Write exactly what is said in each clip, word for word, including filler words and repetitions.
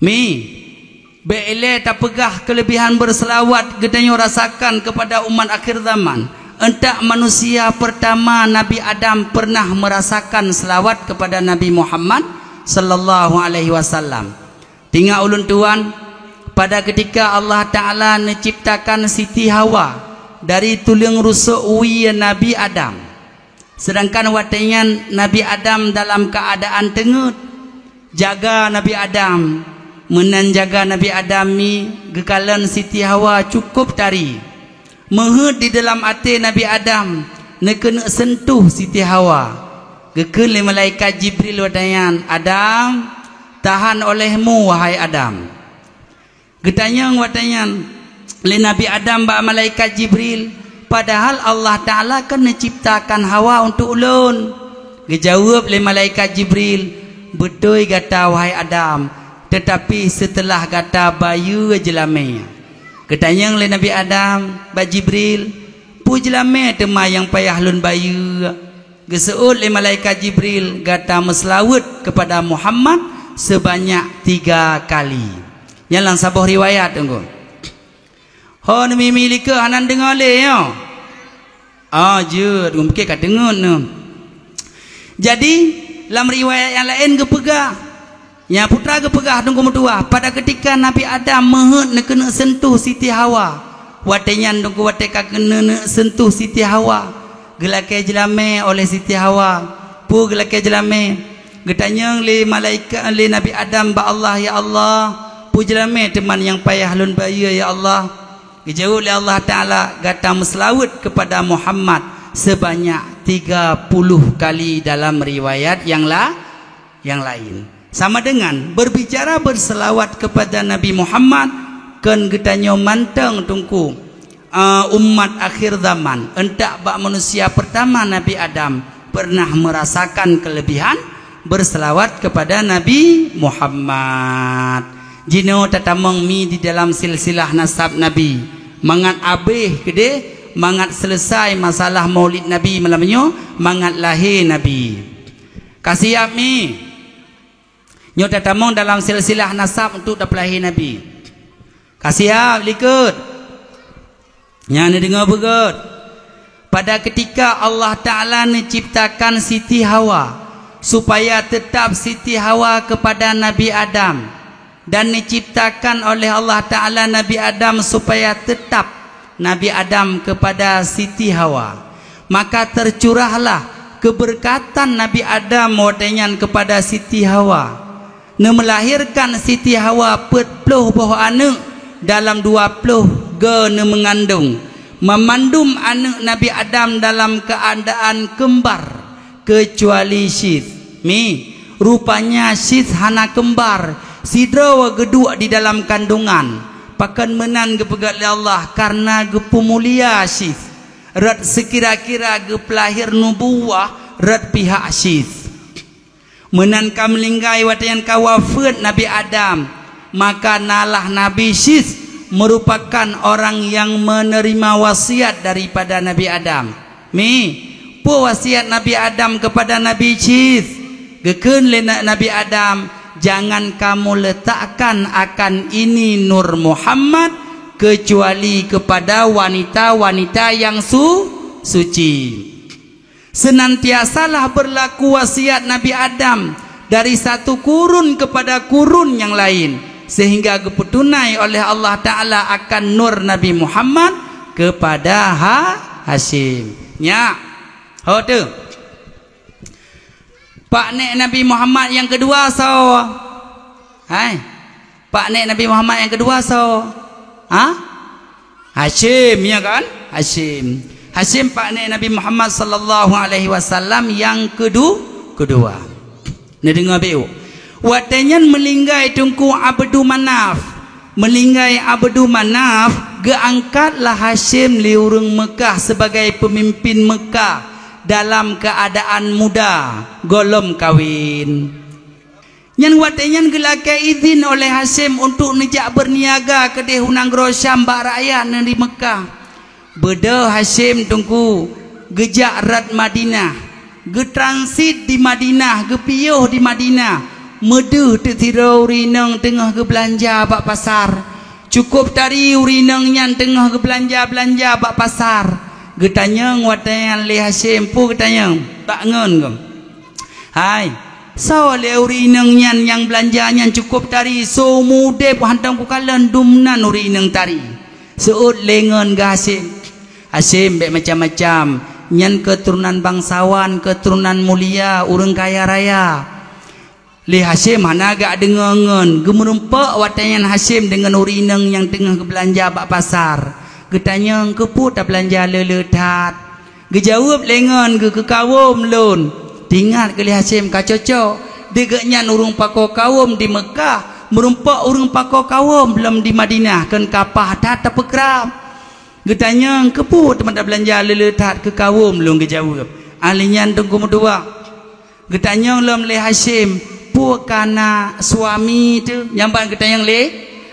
Mi, bék ilée tapeugah keuleubihan beuseulaweuet geutanyoe rasakan keupada umat akhir zaman. Euntak manusia peurtama Nabi Adam peurnah meurasakan seulaweuet keupada Nabi Muhammad sallallahu alaihi wasallam. Tingat ulôn tuan, pada keutika Allah Ta'ala neuciptakan Siti Hawa dari tuleueng rusok wie Nabi Adam. Seudangkan watée nyan Nabi Adam dalam keuadaan teungeut. Jaga Nabi Adam, meunan jaga Nabi Adam mi geukalon Siti Hawa cukôp tari. Meuheuet di dalam até Nabi Adam neukeuneuk seuntuh Siti Hawa. Geukheun lé malaikat Jibril watée nyan, "Adam, tahan olehmu, wahai Adam." Geutanyong watée nyan lé Nabi Adam bak malaikat Jibril, "Padahal Allah Ta'ala kan neuciptakan Hawa untuk ulôn." Geujaweueb lé malaikat Jibril, "Beutôi gata, wahai Adam, teutapi seuteulah gata bayeue jeulamée." Geutanyong lé Nabi Adam bak Jibril, "Peue jeulamée teuma nyang payah lôn bayeue?" Geuseuôt lé malaikat Jibril, "Gata meuseulaweuet keupada Muhammad seubanyak tiga kali." Nyan lam saboh riwayat, Teungku. Ho neumi-mi likot hana neudeungoe lé nyoe? Ah, jeuet, mungken ka deungon nyoe. Jadi, lam riwayat nyang laén geupeugah, Nyan putra geupeugah Teungku meutuwah, pada keutika Nabi Adam meuheuet neukeuneuk seuntuh Siti Hawa. Watée nyan Teungku watée ka keuneuk seuntuh Siti Hawa, geulakée jeulamée oleh Siti Hawa. Peue geulakée jeulamée? Geutanyong lé malaikat, lé Nabi Adam bak Allah, "Ya Allah, peue jeulamée teuma nyang payah lôn bayeue, ya Allah?" Geujaweueb lé Allah Ta'ala, "Gata meuseulaweuet keupada Muhammad seubanyak tiga puluh kali." Dalam riwayat nyang la-, nyang laén. Sama dengan berbicara berselawat kepada Nabi Muhammad, kon geutanyoe mantong Teungku, eh, umat akhir zaman, euntak bak manusia peurtama Nabi Adam, pernah merasakan kelebihan berselawat kepada Nabi Muhammad. Jinoe tatamong mi di dalam silsilah nasab Nabi, mangat abéh keudeh, mangat selesai masalah Maulid Nabi malam nyoe, mangat lahé Nabi. Ka siap mi? Nyoe tatamong dalam silsilah nasab untuk tapeulahé Nabi. Ka siap likot? Nyan neudeungoe beugét. Pada keutika Allah Ta'ala neuciptakan Siti Hawa, supaya teutab Siti Hawa keupada Nabi Adam, dan neuciptakan oleh Allah Ta'ala Nabi Adam supaya teutab Nabi Adam keupada Siti Hawa. Maka teucurahlah keubeurkatan Nabi Adam watée nyan keupada Siti Hawa. Neumeulahérkan Siti Hawa peuet ploh boh aneuëk, dalam dua ploh goe neumeungandong. Mamandum aneuëk Nabi Adam dalam keuadaan keumbar, keucuali Syith. Mi, rupanya Syith hana keumbar, sidroe geuduek di dalam kandongan. Pakon meunan geupeugét lé Allah, kareuna geupeumulia Syith. Rot seukira-kira geupeulahé nubuwah rot pihak Syith. Meunan ka meulinggai watée nyan ka wafeuet Nabi Adam, maka nalah Nabi Syith meurupakan orang nyang meuneurima wasiat daripada Nabi Adam. Mi, peue wasiat Nabi Adam keupada Nabi Syith? Geukheun lé Na-, Nabi Adam, "Jangan kamu letakkan akan ini Nur Muhammad, keucuali keupada wanita-wanita nyang su-, suci." Seunantiasalah beurlaku wasiat Nabi Adam dari satu kurun keupada kurun nyang laén, seuhingga geupeutunai oleh Allah Ta'ala akan nur Nabi Muhammad keupada Ha-, Hasyim. Nyak, ho teuh. Paknek Nabi Muhammad nyang keudua soe? Hai. Paknek Nabi Muhammad nyang keudua soe? Ha? Hasyim, ya kan? Hasyim. Hasyim paknek Nabi Muhammad sallallahu alaihi wasallam nyang keudu-, keudua. Neudeungoe baik. Watée nyan meulinggai Teungku Abdu Manaf. Meulinggai Abdu Manaf, geuangkatlah Hasyim lé ureuëng Meukah sebagai peumimpin Meukah dalam keuadaan muda, gohlom kawen. Nyan watée nyan geulakée idhin oleh Hasyim untuk neujak beurniaga keudeh u nanggroe Syam bak rakyat nyang di Meukah. Beudôh Hasyim Teungku geujak rot Madinah, geutransit di Madinah, geupiôh di Madinah, Meudeuh teuk sidroe ureuëng inong teungoh geubeulanja bak pasar. Cukôp tari ureuëng inong nyan teungoh geubeulanja-beulanja bak pasar. Geutanyong watée nyan lé Hasyim, peue geutanyong? Bak ngon geuh. Hai, soe lé ureuëng inong nyan nyang beulanja nyan cukôp tari, seumeu udeb hántom kukalon dumnan ureuëng inong tari. Seuôt lé ngon geuh Hasyim. Hasyim bék macam-macam, nyan keuturonan bangsawan, keuturonan mulia, ureuëng kaya raya. Lé Hasyim hana geujak deungoe ngon, geumeurumpok watée nyan Hasyim deungon ureuëng inong nyang teungoh geubeulanja bak pasar. Geutanyong, "Keupeue tabeulanja le-le that?" Geujaweueb lé ngon geuh, "Keu kawöm lôn." Teuingat keu lé Hasyim ka cocok, di gobnyan ureuëng pakoe kawöm di Meukah, meurumpok ureuëng pakoe kawöm lom di Madinah, kon ka paih that tapeukrab. Geutanyong, "Keupeue teuma tabeulanja le-le that?" "Keu kawöm lôn," geujaweueb. Ahli nyan teungku meutuwah. Geutanyong lom lé Hasyim, "Peue ka na suami teuh?" Nyang ban geutanyong lé,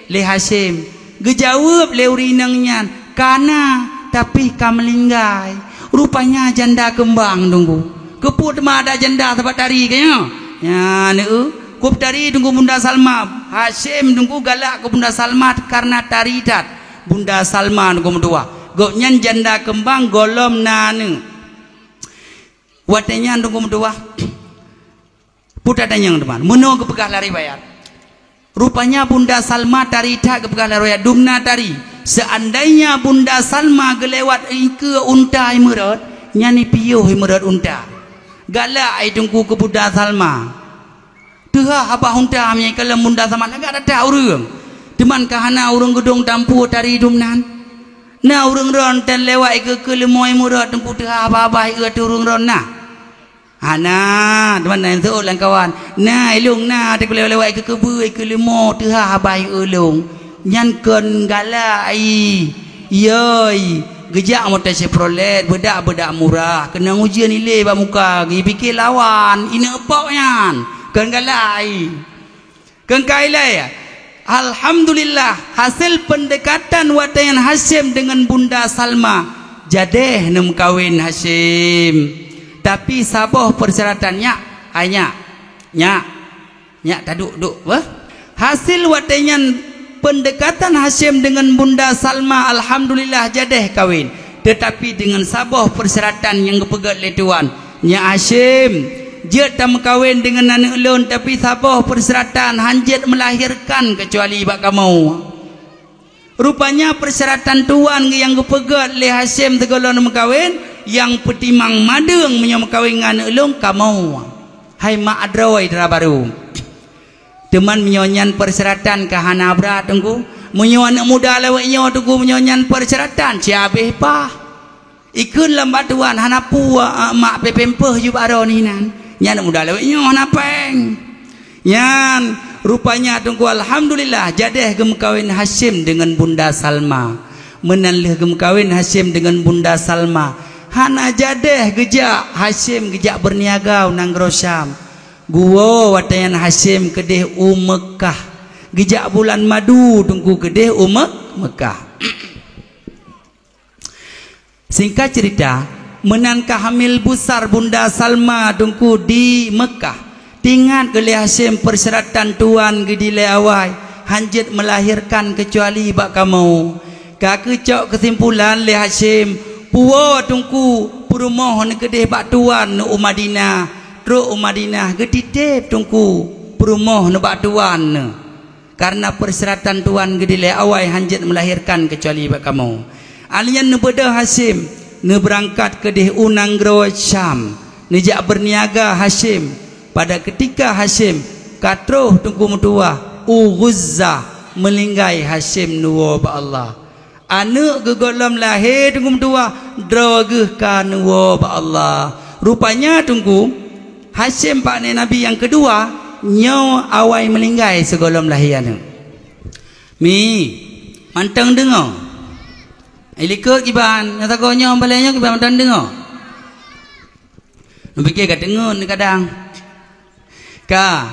lé Hasyim. Geujaweueb lé ureuëng inong nyan, "Ka na, tapi ka meulinggai. Rupanya janda keumbang teungku." "Keupeue teuma ada janda sabab tari keu nyoe?" "Nyan, eu, kôp tari teungku Bunda Salma." Hasyim teungku galak keu Bunda Salma kareuna tari that. Bunda Salma teungku meutuwah. Gobnyan janda keumbang gohlom na aneuëk. Watée nyan teungku meutuwah. Peue tatanyong teuma, meunoe geupeugah lam riwayat. Rupanya Bunda Salma tari that geupeugah lam riwayat, dumna tari. Seandainya Bunda Salma geulewat ikeue unta imeurot, nyan ipiôh imeurot unta. Galak ai teungku keu Bunda Salma. Teuhah babah unta meunyoe kalon Bunda Salma lagak that-that ureuëng. Teuma ka hana ureuëng geudong tampue tari dumnan. Na ureuëng ron tan lewat ikeue-keue leumo imeurot teungku teuhah babah ié teu ureuëng ron na. Hana, teuma na nyang seuôt lam kawan. Na ilong na, tapi lewat-lewat ikeue keubeue, ikeue leumo, teuhah babah ié lôn. Nyan kon galak ai. Yoi, geujak moto Chevrolet, beudak-beudak murah, keunong ujeuen ilée bak muka, geupiké lawan, ineuk pok nyan. Kon galak ai. Keungkai lé, alhamdulillah, hasil pendekatan watée nyan Hasyim deungon Bunda Salma, jadeh neumeukawen Hasyim. Tapi saboh persyaratan nyak, ai nyak, nyak, nyak taduek-duek, beh. Hasil watée nyan pendekatan Hasyim deungon Bunda Salma, alhamdulillah, jadeh kawen. Teutapi deungon saboh persyaratan nyang geupeugét lé tuan, "Nyak Hasyim, jeuet tameukawen deungon aneuëk lôn, tapi saboh persyaratan, han jeuet meulahirkan keucuali bak kamoe." Rupanya persyaratan tuan nyang geupeugét lé Hasyim sigohlom meukawen, nyang peutimang madeueng meunyoe meukawen ngon aneuëk lôn kamoe. Hai mak droe dara barô. Teuma meunyoe nyan persyaratan ka hana brat teungku. Meunyoe aneuëk muda lawét nyoe teungku, meunyoe nyan persyaratan, ci abéh paih. Ikheun lam bak tuan, hana peue, a, mak pé pampers jih bak droeneuh inan. Nyan aneuëk muda lawét nyoe hana péng. Nyan, rupanya teungku alhamdulillah, jadeh geumeukawen Hasyim deungon Bunda Salma. Meunan lheueh geumeukawen Hasyim deungon Bunda Salma, hana jadeh geujak Hasyim geujak beurniaga u nanggroe Syam. Geuwoe watée nyan Hasyim keudeh u Meukah. Geujak bulan madu teungku keudeh u Me-, Meukah. Singkat cerita, meunan ka hamil busar Bunda Salma teungku di Meukah. Teuingat keu lé Hasyim persyaratan tuan geudilée awai, han jeuet meulahirkan keucuali bak kamoe. Ka geucok keusimpulan lé Hasyim, puwoe teungku peurumoh neukeudeh bak tuan neu u Madinah, trok u Madinah geutitéb teungku peurumoh neu bak tuan neu. Kareuna persyaratan tuan geudilée awai han jeuet meulahirkan keucuali bak kamoe. Alheuh nyan neubeudôh Hasyim, neubeurangkat keudeh u nanggroe Syam, neujak beurniaga Hasyim. Pada keutika Hasyim ka troh teungku meutuwah u Ghuzzah, meulinggai Hasyim neuwoe bak Allah. Aneuëk geuh gohlom lahé teungku meutuwah, droe geuh ka neuwoe bak Allah. Rupanya teungku, Hasyim pakné nabi nyang keudua, nyoe awai meulinggai sigohlom lahé aneuëk. Mi, mantong deungoe. Ilikot kiban, nyang sagoe nyoe balée nyoe kiban mantong deungoe. Neupike ka teungeut kadang. Ka.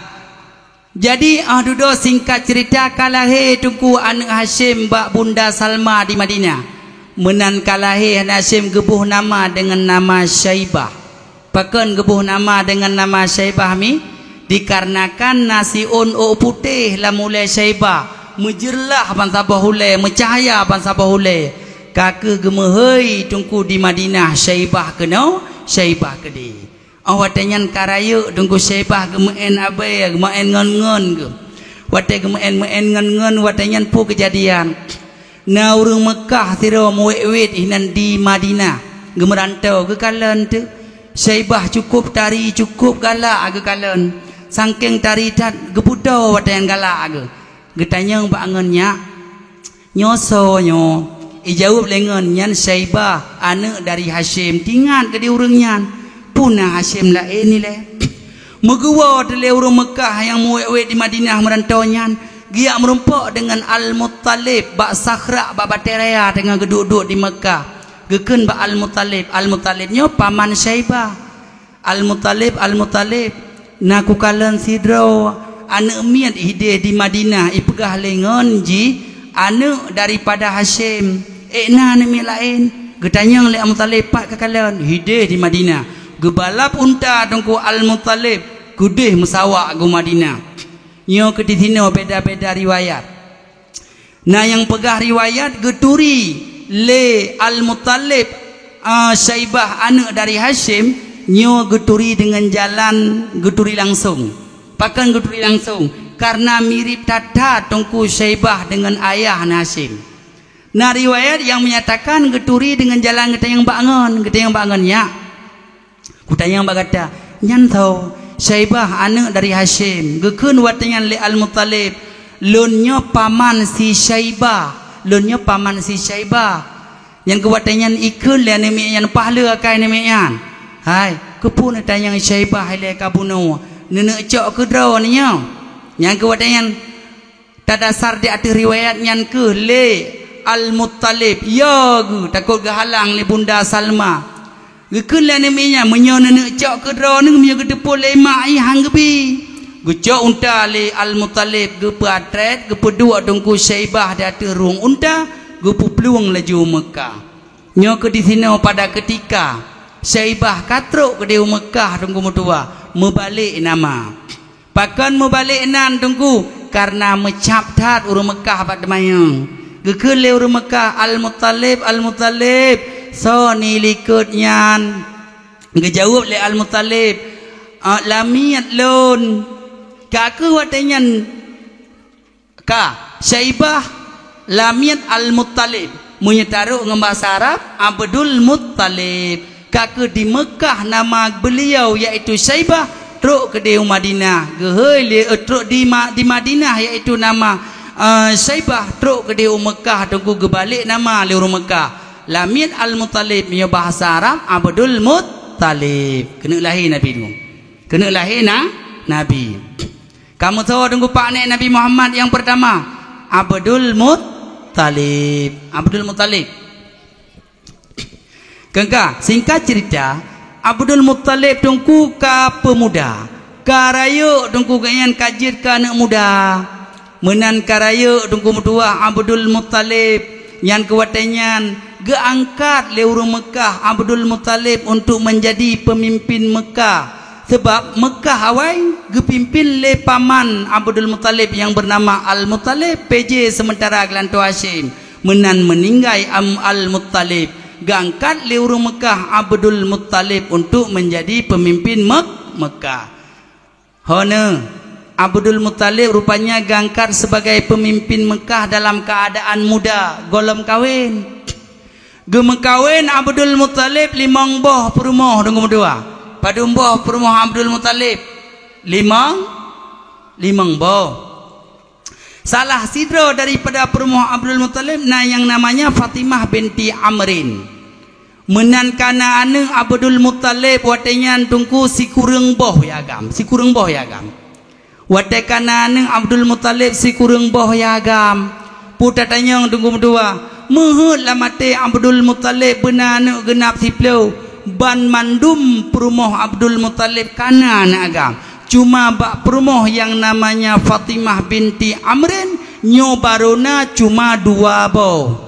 Jadi, ah dudoe singkat cerita ka lahé teungku aneuëk Hasyim bak Bunda Salma di Madinah. Meunan ka lahé aneuëk Hasyim geuboh nama deungon nama Syaibah. Pakon geuboh nama deungon nama Syaibah mi? Dikarenakan na siôn ôk putéh lam ulée Syaibah, meujeurlah bansaboh ulée, meucahya bansaboh ulée, ka kheueh geumeuhôi Teungku di Madinah, Syaibah keunoe, Syaibah keudeh. Óh watée nyan ka rayeuk Teungku Syaibah geumeu'en abée, geumeu'en ngon-ngon geuh. Watée geumeu'en-meu'en ngon-ngon, watée nyan peue keujadian? Na ureuëng Meukah sidroe meuwét-wét inan di Madinah, geumeurantô, geukalon teuh. Syaibah cukôp tari, cukôp galak geukalon. Sangkéng tari that, geupeutoe watée nyan galak geuh. Geutanyong bak ngon nyak, "Nyoe soe nyoe?" Ijaweueb lé ngon nyan, "Syaibah, aneuëk dari Hasyim." Tingat keudeh ureuëng nyan, peue na Hasyim laén ilée. Meugeuwoe teulé ureuëng Meukah nyang meuwét-wét di Madinah meurantô nyan, geujak meurumpok deungon Al-Muttalib bak Sakhra, bak batée raya teungoh geuduek-duek di Meukah. Geukheun bak Al-Muttalib, Al-Muttalib nyoe paman Syaibah. "Al-Muttalib, Al-Muttalib, na kukalon sidroe aneuëk miet hideh di Madinah, ipeugah lé ngon jih aneuëk daripada Hasyim. Ék na aneuëk miet laén?" Geutanyong lé Al-Muttalib, "Pat kakalon?" "Hideh di Madinah." Geubalab unta Teungku Al-Muttalib, keudeh meusawak u Madinah. Nyoe keuh disinoe beda-beda riwayat. Na nyang peugah riwayat geuturi lé Al-Muttalib, a, Syaibah aneuëk dari Hasyim, nyoe geuturi deungon jalan geuturi langsong. Pakon geuturi langsong? Kareuna mirip that-that Teungku Syaibah deungon ayah na Hasyim. Na riwayat nyang menyatakan geuturi deungon jalan geutanyong bak ngon, geutanyong bak ngon nyak. Kutanyong bak gata, nyan soe? Syaibah, aneuëk dari Hasyim. Geukheun watée nyan lé Al-Muttalib, "Lôn nyoe paman si Syaibah. Lôn nyoe paman si Syaibah." Nyan keuh watée nyan ikheun lé aneuëk miet nyan, paih le akai aneuëk miet nyan. "Hai, keupeue neutanyong Syaibah ilée ka bunoe? Neuneuk cok keudroe neunyoe." Nyan keuh watée nyan Tadasar di ateueh riwayat nyan keuh lé Al-Muttalib, yo geuh takot geuhalang lé Bunda Salma. Geukheun lé aneuëk miet nyan, "Meunyoe neuneuk cok keudroe neuh, meunyoe geuteupeue lé mak jih han geubi." Geucok unta lé Al-Muttalib, geupeuatrét, geupeuduek Teungku Syaibah di ateueh rueng unta, geupeuplueng laju u Meukah. Nyoe keuh disinoe pada keutika Syaibah ka trok keudeh u Meukah Teungku meutuwah, meubalek nama. Pakon meubalek nan Teungku? Kareuna meucab that ureuëng Meukah bak teumanyong. Geukheun lé ureuëng Meukah, "Al-Muttalib, Al-Muttalib, soe ni likot nyan?" Geujaweueb lé Al-Muttalib, "A, lamiet lôn." Ka kheueh watée nyan ka, Syaibah, lamiet Al-Muttalib. Meunyoe tarok ngon bahasa Arab, Abdul Muttalib. Ka kheueh di Meukah nama beliau, yaitu Syaibah, trok keudeh u Madinah. Geuhôi lé, eh, trok di Ma-, di Madinah, yaitu nama, eh, Syaibah, trok keudeh u Meukah, Teungku, geubalek nama lé ureuëng Meukah. Lamiet Al-Muttalib, meunyoe bahasa Arab, Abdul Muttalib. Keuneuk lahé Nabi tu. Keuneuk lahé na-, Nabi. Ka meusoe Teungku paknek Nabi Muhammad nyang peurtama? Abdul Muttalib. Abdul Muttalib. Keungka, singkat cerita, Abdul Muttalib Teungku ka peumuda, ka rayeuk Teungku, gobnyan ka jeuet keu aneuëk muda. Meunan ka rayeuk Teungku meutuwah Abdul Muttalib, nyan keuh watée nyan geuangkat lé ureuëng Meukah Abdul Muttalib untuk menjadi pemimpin Meukah. Sabab Meukah awai geupimpin lé paman Abdul Muttalib nyang beunama Al-Muttalib, P J sementara geulantoe Hasyim. Meunan meuninggai Am-, Al-Muttalib, geuangkat lé ureuëng Meukah Abdul Muttalib untuk menjadi pemimpin Mek-, Meukah. Hana, Abdul Muttalib rupanya geuangkat sebagai pemimpin Meukah dalam keadaan muda, gohlom kawen. Geumeukawen Abdul Muttalib limong boh peurumoh, Teungku meutuwah. Padum boh peurumoh Abdul Muttalib? Limong, limong boh. Salah sidroe daripada peurumoh Abdul Muttalib na nyang namanya Fatimah binti Amrin. Meunan ka na aneuëk Abdul Muttalib watée nyan Teungku sikureueng boh ya agam, sikureueng boh ya agam. Watée ka na aneuëk Abdul Muttalib sikureueng boh ya agam, peue tatanyong Teungku meutuwah, meuheuet lam até Abdul Muttalib beuna aneuëk geunab siplôh, banmandum peurumoh Abdul Muttalib ka na aneuëk agam. Cuma bak peurumoh nyang namanya Fatimah binti Amrin, nyoe barô na cuma dua boh.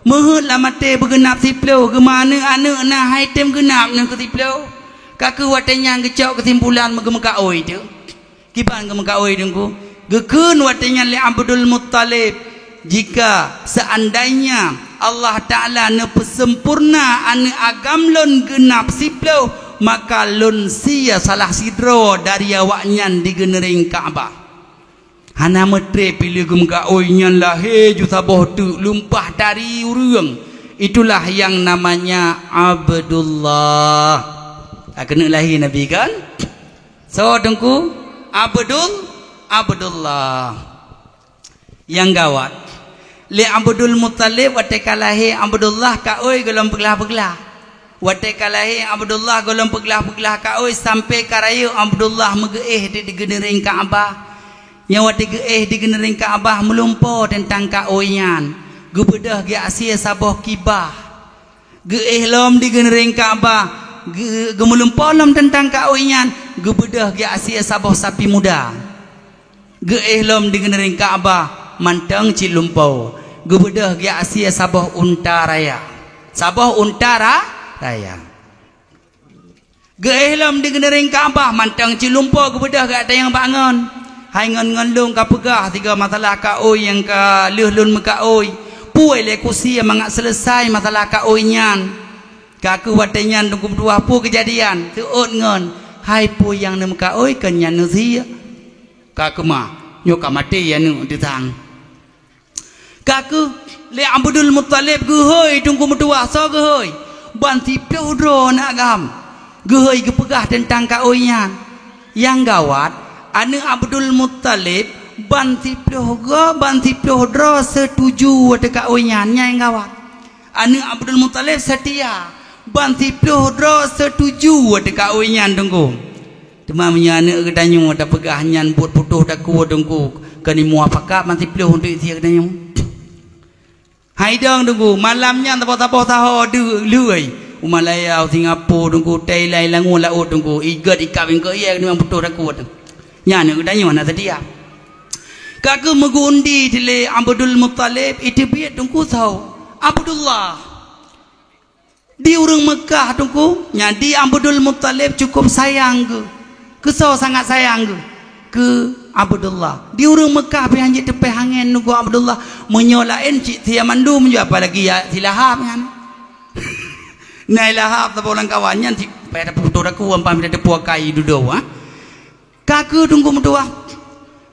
Meuheuet lam até beugeunab siplôh, geuma aneuëk-aneuëk na hai tem geunab neuh keu siplôh. Ka kheueh watée nyan geucok keusimpulan meugeumeukaôi teuh. Kiban geumeukaôi Teungku? Geukheun watée nyan lé Abdul Muttalib, "Jika seandainya Allah Ta'ala neupeuseumpurna aneuëk agam lôn geunab siploh, maka lôn sie salah sidroe dari awaknyan di geuneuréng Ka'bah." Hana meutreb piléh geumeukaôi nyan lahé ju saboh teuk lumpah tari ureuëng. Itulah yang namanya Abdullah. Ka keuneuk lahé Nabi kan? Soe Teungku? Abdul, Abdullah. Nyang gawat, lé Abdul Muttalib watée ka lahé Abdullah kaôi gohlom peuglah-peuglah. Watée ka lahé Abdullah gohlom peuglah-peuglah kaôi sampoe ka rayeuk Abdullah meugeuéh di, di geuneuréng Ka'bah. Nyan watée geuéh di geuneuréng Ka'bah meulumpoe teuntang kaôi nyan, geubeudôh geujak sie saboh kibah. Geuéh lom di geuneuréng Ka'bah, geu-, geumeulumpoe lom teuntang kaôi nyan, geubeudôh geujak sie saboh sapi muda. Geuéh lom di geuneuréng Ka'bah mantong cit lumpoe, geubeudôh geujak sie saboh unta raya. Saboh unta ra-, raya. Geuéh lom di geuneuréng Ka'bah mantong cit lumpoe, geubeudôh geujak tanyong bak ngon. "Hai ngon, ngon lôn ka peugah sigoe masalah kaôi nyang ka lheueh lôn meukaôi. Peue lé kusie mangat seuleusai masalah kaôi nyan?" Ka kheueh watée nyan Teungku meutuah peue keujadian, seuôt ngon, "Hai peue nyang neumeukaôi kon nyan neusie?" Ka keumah, nyoe ka maté aneuëk teutang. Ka kheueh lé Abdul Muttalib geuhôi Teungku meutuah, soe geuhôi? Ban siploh droe aneuëk agam. Geuhôi geupeugah teuntang kaôi nyan. Nyang gawat, aneuëk Abdul Muttalib ban siploh goe, ban siploh droe seutuju watée kaôi nyan. Nyan nyang gawat. Aneuëk Abdul Muttalib seutia, ban siploh droe seutuju watée kaôi nyan Teungku. Teuma meunyoe aneuëk geutanyoe tapeugah nyan buet putôh takue Teungku, keu muafakat ban siploh untuk isi geutanyoe. Hai dong Teungku, malam nyan saboh-saboh saho deuek lheueh. U Malaya, u Singapura Teungku, Thailand, langue laôt Teungku. Igét ikab ingkeu ié keuneuk putôh takue. Nyan aneuëk geutanyoe hana seutia. Ka kheueh meugeuundi lé Abdul Muttalib, iteubiet Teungku soe? Abdullah. Di ureuëng Meukah Teungku, nyan di Abdul Muttalib cukup sayang geuh. Keusoe sangat sayang geuh? Keu Abdullah. Di ureuëng Meukah pih hana jiteupéh angén Teungku Abdullah. Meunyoe laén cit sia mandum jih, apalagi ya si Lahab nyan. Nai Lahab saboh lam kawan nyan cit payah taputôh takue, ampam pih tateupeue akai dudoe, ha. Ka kheueh Teungku meutuah,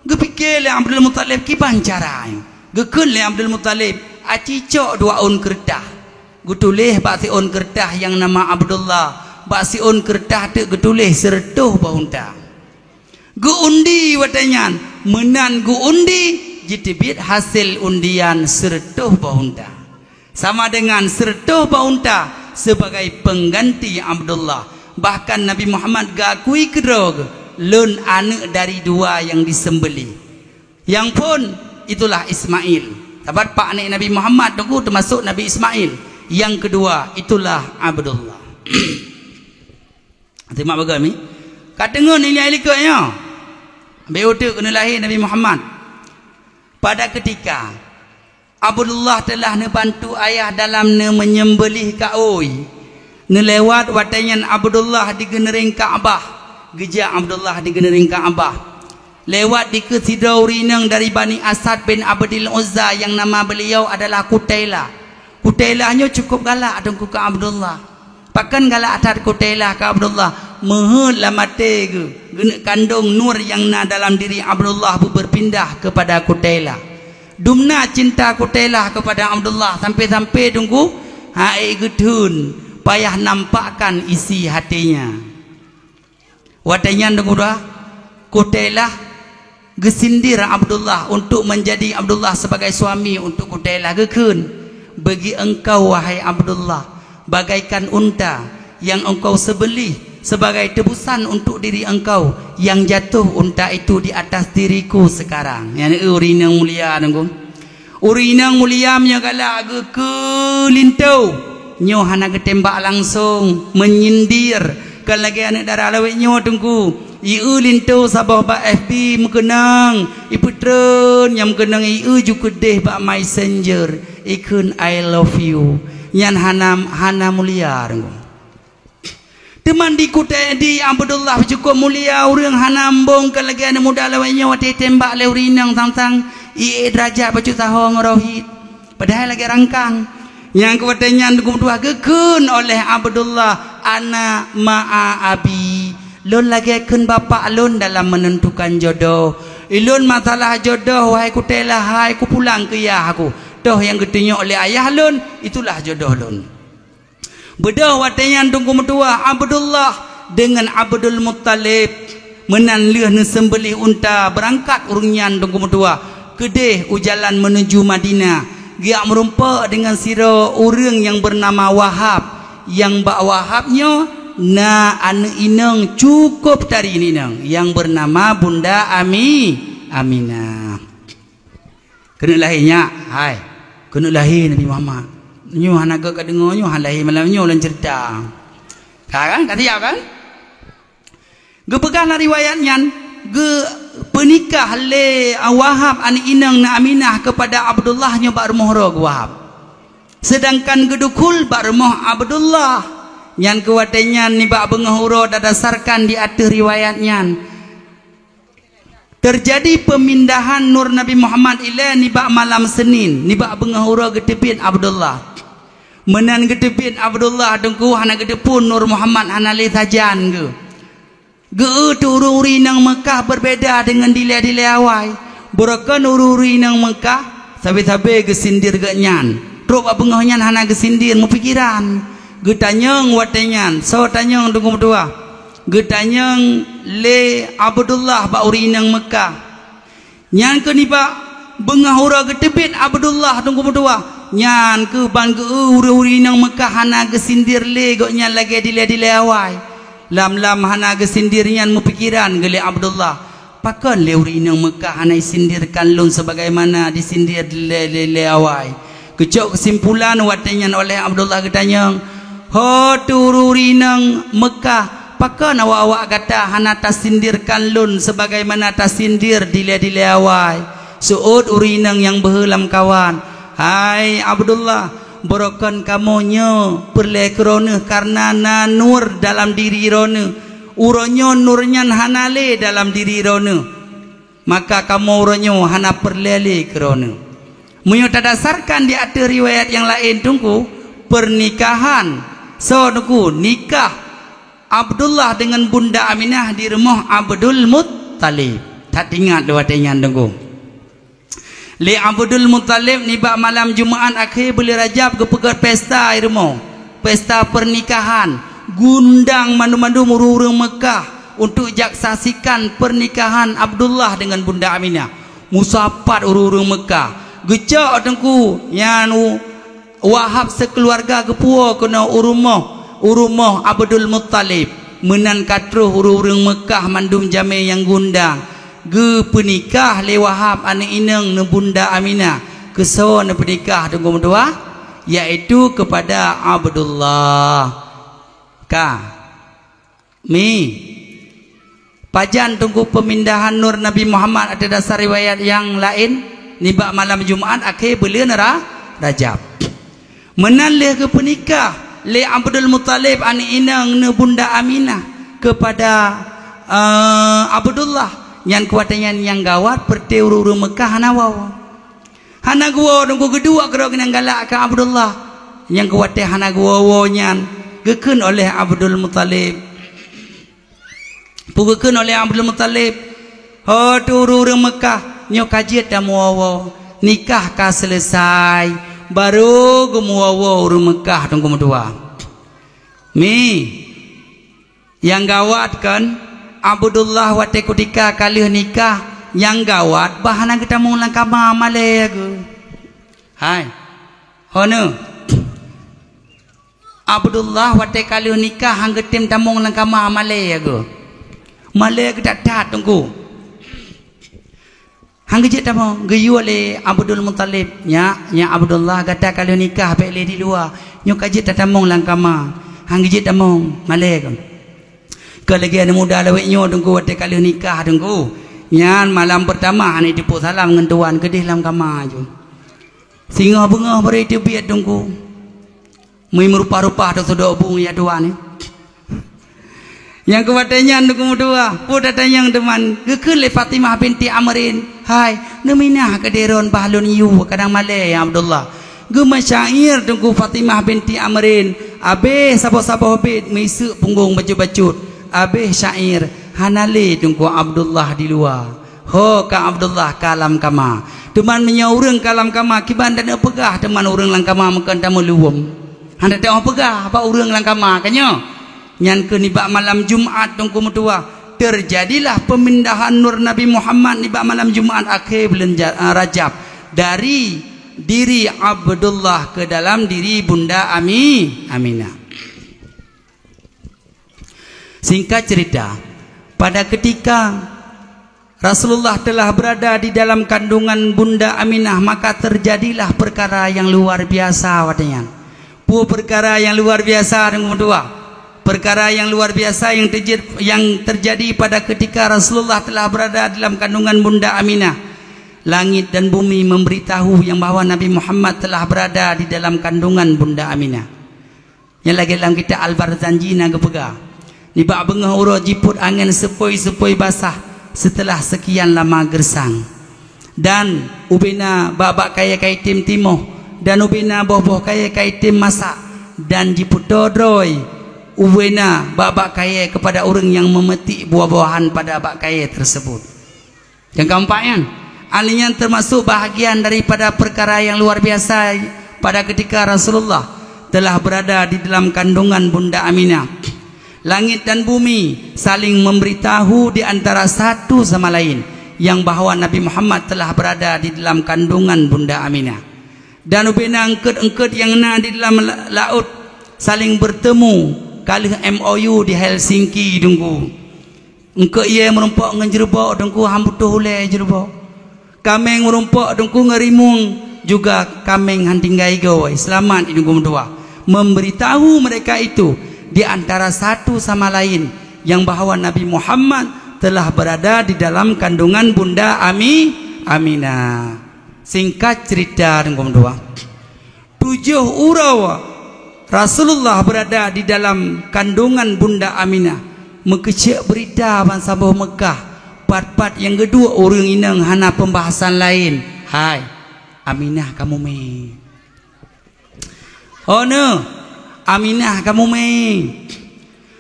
geupike lé Abdul Muttalib kiban cara nyoe. Geukheun lé Abdul Muttalib, "Aci cok dua ôn keureutah." Geutuléh bak siôn keureutah nyang nama Abdullah, bak siôn keureutah teuk geutuléh seureutôh boh unta. Geuundi watée nyan, meunan geuundi jiteubiet hasé undian seureutôh boh unta. Sama dengan seureutôh boh unta sebagai pengganti Abdullah. Bahkan Nabi Muhammad geuakui keudroe geuh, "Lôn aneuëk dari dua nyang diseumbeulih. Nyang phon itulah Ismail." Sabat pak aneuk Nabi Muhammad Teungku teumasok Nabi Ismail. Nyang keudua itulah Abdullah. Simak bagoe mi. Ka teungeut nilai likot nyoe. Bék uteuk keuneuk lahé Nabi Muhammad. Pada ketika Abdullah telah neubantu ayah dalam neumeunyeumbeuléh kaôi, neulewat watée nyan Abdullah di geuneuréng Ka'bah. Geujak Abdullah di geuneuréng Ka'bah. Lewat dikeue sidroe ureuëng inong dari Bani Asad bin Abdil Uzza nyang nama beliau adalah Kutailah. Kutailah nyoe cukup galak Teungku keu Abdullah. Pakon galak that Kutailah keu Abdullah? Meuheuet lam até geuh, geuneuk kandong nur nyang na dalam diri Abdullah beubeupindah keupada Kutailah. Dumna cinta Kutailah keupada Abdullah sampai-sampai Teungku, hai geutheun payah nampakkan isi hatinya. Watée nyan Teungku, Kutailah geusindir Abdullah untuk menjadi Abdullah sebagai suami untuk Kutailah. Geukheun, "Bagi engkau, wahai Abdullah, bagaikan unta yang engkau sembelih sebagai tebusan untuk diri engkau, yang jatuh unta itu di atas diriku sekarang." Nyan ureuëng nyang mulia Teungku. Ureuëng inong mulia meunyoe galak geukheun linto, nyoe hana geutembak langsong, menyindir. Kon lagée aneuëk dara lawét nyoe Teungku, ieu linto saboh bak F B meukeunong, ipeutreun nyang meukeunong ieu ju keudeh bak Messenger, ikheun "I love you". Nyan hana, hana mulia Teungku. Teuma di kutai di Abdullah cukôp mulia, ureuëng hana embong ka lagée aneuk muda lawét nyoe watée tembak lé ureuëng inong sang-sang ié derajat bacut saho ngon rohit. Padahai lagée rangkang. Nyang keu watée nyan Teungku meutuah geukheun oleh Abdullah, "Ana ma'a abi." Lôn lagée kheun bapak lôn dalam menentukan jodoh. Ilôn masalah jodoh, wahai kutai lahai, kupulang keu yah aku. Toh nyang geutunyok lé ayah lôn, itulah jodoh lôn. Beudôh watée nyan Teungku meutuah, Abdullah deungon Abdul Muttalib meunan lheueh neuseumbeulih unta, beurangkat ureuëng nyan Teungku meutuah keudeh u jalan meunuju Madinah, geujak meurumpok deungon sidroe ureuëng nyang beunama Wahab. Nyang bak Wahab nyoe na aneuk inong cukôp tari inong nyang beunama Bunda Ami, Aminah. Keuneuk lahé nyak, hai. Keuneuk lahé Nabi Muhammad. Nyoe hana gét ka deungoe, nyoe hana lahé malam nyoe lôn ceurita. Ka kan? Ka siap kan? Geupeugah lam riwayat nyan, geupeunikah lé Wahab aneuk inong na Aminah keupada Abdullah nyoe bak rumoh uroe geuh Wahab. Seudangkan geudukhul bak rumoh Abdullah. Nyan keu watée nyan nibak beungoh uroe, dadasarkan di ateueh riwayat nyan. Teujadi peumindahan nur Nabi Muhammad ilée nibak malam Senin, nibak beungoh uroe geuteubiet Abdullah. Meunan geuteubiet Abdullah Teungku hana geuteupeue nur Muhammad hana lé sajan geuh. Geu-eu teuh ureuëng-ureuëng inong Meukah beureubeda deungon dilée-dilée awai. Beurokon ureuëng-ureuëng inong Meukah sabe-sabe geusindir geuhnyan. Trok bak beungoh nyan hana geusindir, meupikeran. Geutanyong watée nyan, soe tanyong Teungku meutuah? Geutanyong lé Abdullah bak ureuëng inong Meukah. Nyan keuh nibak beungoh uroe geuteubiet Abdullah Teungku meutuah. Nyan keuh ban geu-eu ureuëng-ureuëng inong Meukah hana geusindir lé gobnyan lagée dilée-dilée awai. Lam-lam hana geusindir nyan meupikeran geuh lé Abdullah, "Pakon lé ureuëng inong Meukah hana jisindirkan lôn sebagaimana disindir dilée-dilée awai?" Geucok keusimpulan watée nyan oleh Abdullah geutanyong, "Ho teuh ureuëng-ureuëng inong Meukah, pakon awak-awak gata hana tasindirkan lôn sebagaimana tasindir dilée-dilée awai?" Seuôt ureuëng inong nyang beuhe lamkawan, "Hai Abdullah, beurokon kamoe nyoe peureulée keu droeneueh kareuna na nur dalam diri droeneueh. Uroe nyoe nur nyan hana lé dalam diri droeneueh." Maka kamoe uroe nyoe hana peureulée lé keu droeneueh. Meunyoe tadasarkan di ateueh riwayat nyang laén Teungku, peurnikahan, soe Teungku, nikah Abdullah deungon Bunda Aminah di rumoh Abdul Muttalib. That ingat lé watée nyan Teungku. Lé Abdul Muttalib nibak malam Jumaat akhé buleuen Rajab geupeugét pesta i rumoh. Pesta peurnikahan, geuundang mandum-mandum ureuëng-ureuëng Meukah untuk jak saksikan peurnikahan Abdullah deungon Bunda Aminah. Meusapat ureuëng-ureuëng Meukah, geucok Teungku nyan u Wahab sikeuluwarga geupuwoe keunoe u rumoh, u rumoh Abdul Muttalib. Meunan ka troh ureuëng-ureuëng Meukah mandum jamé nyang geuundang. Geupeunikah lé Wahab aneuk inong neu Bunda Aminah. Keu soe neupeunikah Teungku meutuah? Yaitu keupada Abdullah. Ka. Mi. Pajan Teungku peumindahan nur Nabi Muhammad ateueh dasar riwayat nyang laén nibak malam Jumaat akhé buleuen Ra-, Rajab. Meunan lheueh geupeunikah lé Abdul Muttalib aneuk inong neu Bunda Aminah keupada, eh, Abdullah, nyan keu watée nyan nyang gawat peureuté ureuëng-ureuëng Meukah hana woe. Hana geuwoe Teungku geuduek keudroe nyang galak keu Abdullah. Nyang keu watée hana geuwoe-woe nyan geukheun oleh Abdul Muttalib. Peue geukheun oleh Abdul Muttalib, "Ho teuh ureuëng-ureuëng Meukah, nyoe ka jeuet tameuwoe-woe, nikah ka seuleusai, barô geumeuwoe-woe ureuëng Meukah Teungku meutuah." Mi, nyang gawat kon, Abdullah watée kutika ka lheueh nikah, nyang gawat bah hana geutamong lam kama malée geuh. Hai, ho neu. Abdullah watée ka lheueh nikah han geutem tamong lam kama malée geuh. Malée geuh that-that Teungku. Han geujeuet tamong, geuyue lé Abdul Muttalib, "Nyak, nyak Abdullah, gata ka lheueh nikah bék lé di luwa. Nyoe ka jeuet tatamong lam kama." Han geujeuet tamong, malée geuh. Keu lagée aneuk muda lawét nyoe Teungku watée ka lheueh nikah Teungku. Nyan malam peurtama hana jiteupeue salam ngon tuan keudeh lam kama ju. Singoh beungoh barô jiteubiet Teungku. Meurupa-rupa teuh sudok bu ngon ya tuan nyoe. Nyang keu watée nyan Teungku meutuah, peue tatanyong teuma, geukheun lé Fatimah binti Amrin, "Hai, neuminah keudeh droen bah lôn yue kadang malée, ya Abdullah." Geumeusya'ir Teungku Fatimah binti Amrin, abéh saboh-saboh bét meuiseuk punggong bacut-bacut, abéh sya'ir, hana lé Teungku Abdullah di luwa. Ho ka Abdullah ka lam kama. Teuma meunyoe ureuëng ka lam kama, kiban taneuk peugah teuma ureuëng lam kama meukon tameuluwom. Hana teupeugah bak ureuëng lam kama, ka nyoe. Nyan keuh nibak malam Jumat Teungku meutuah, teujadilah peumindahan nur Nabi Muhammad nibak malam Jumat akhé buleuen Ja-, eh, Rajab, dari diri Abdullah keu dalam diri Bunda Ami-, Aminah. Singkat cerita, pada ketika Rasulullah telah berada di dalam kandungan Bunda Aminah, maka terjadilah perkara yang luar biasa watée nyan. Peue perkara yang luar biasa, Teungku meutuah? Perkara yang luar biasa yang terjadi, yang terjadi pada ketika Rasulullah telah berada dalam kandungan Bunda Aminah. Langit dan bumi memberitahu yang bahwa Nabi Muhammad telah berada di dalam kandungan Bunda Aminah. Nyang lagée lam kitab Al-Barzanji na geupeugah, nibak beungoh uroe jipôt angén seupôi-seupôi basah seuteulah seukian lama geusang. Dan ubena bak-bak kayée ka item timoh, dan ubena boh-boh kayée ka item masak, dan jipeutoe droe ubena bak-bak kayée keupada ureuëng nyang meumeutik buah-buahan pada bak kayée teuseubut. Nyang keempat nyan, hal nyan teumasok bahagian daripada peukara nyang luar biasa pada keutika Rasulullah teulah beurada di dalam kandongan Bunda Aminah. Langét dan bumi saléng meumbeuritahu di antara satu sama laén nyang bahwa Nabi Muhammad teulah beurada di dalam kandongan Bunda Aminah. Dan ubena eungkôt-eungkôt nyang na di dalam la-, laôt saléng beurtemu ka lheueh M O U di Helsinki, Teungku. Eungkôt ié meurumpok ngon jeureubok, Teungku, han butôh ulée jeureubok. Kaméng meurumpok, Teungku, ngon rimueng, juga kaméng han tinggai goe. Seulamat di Teungku meutuah. Memberitahu mereka itu di antara satu sama lain nyang bahwa Nabi Muhammad telah berada di dalam kandungan Bunda Ami-, Aminah. Singkat cerita, Teungku meutuah. Tujoh uroe Rasulullah beurada di dalam kandongan Bunda Aminah, meukeucék beurita bansaboh Meukah, pat-pat nyang geuduek ureuëng inong hana peumbahasan laén, "Hai, Aminah ka mumé." "Oh, neuh, Aminah ka mumé."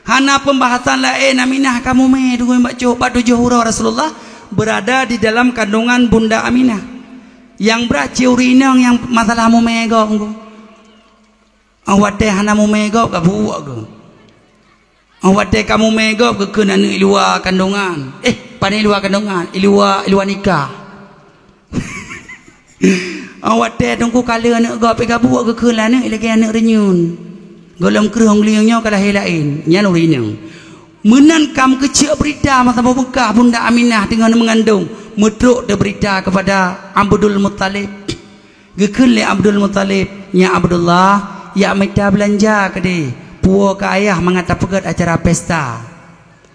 Hana peumbahasan laén, Aminah ka mumé, deungon bak cok bak tujoh uroe Rasulullah beurada di dalam kandongan Bunda Aminah. Nyang brat cit ureuëng inong nyang masalah mumé gob, Teungku. Óh watée hana mumé gob, ka buok geuh. Óh watée ka mumé gob, geukheun aneuëk i luwa kandongan. Eh, pane i luwa kandongan, i luwa, i luwa nikah. Óh watée Teungku ka le aneuëk gob, pih ka buok, geukheun lé aneuëk lagée aneuëk reunyeun. Gohlom kreueh ong lieng nyoe ka lahé laén, nyan ureuëng inong. Meunan ka meukeucék beurita masa Meukah Bunda Aminah teungoh meungandong, meutrok teubeurita keupada Abdul Muttalib. Geukheun lé Abdul Muttalib, "Nyak Abdullah, jak mita beulanja keudeh, puwoe keu ayah mangat tapeugét acara pesta."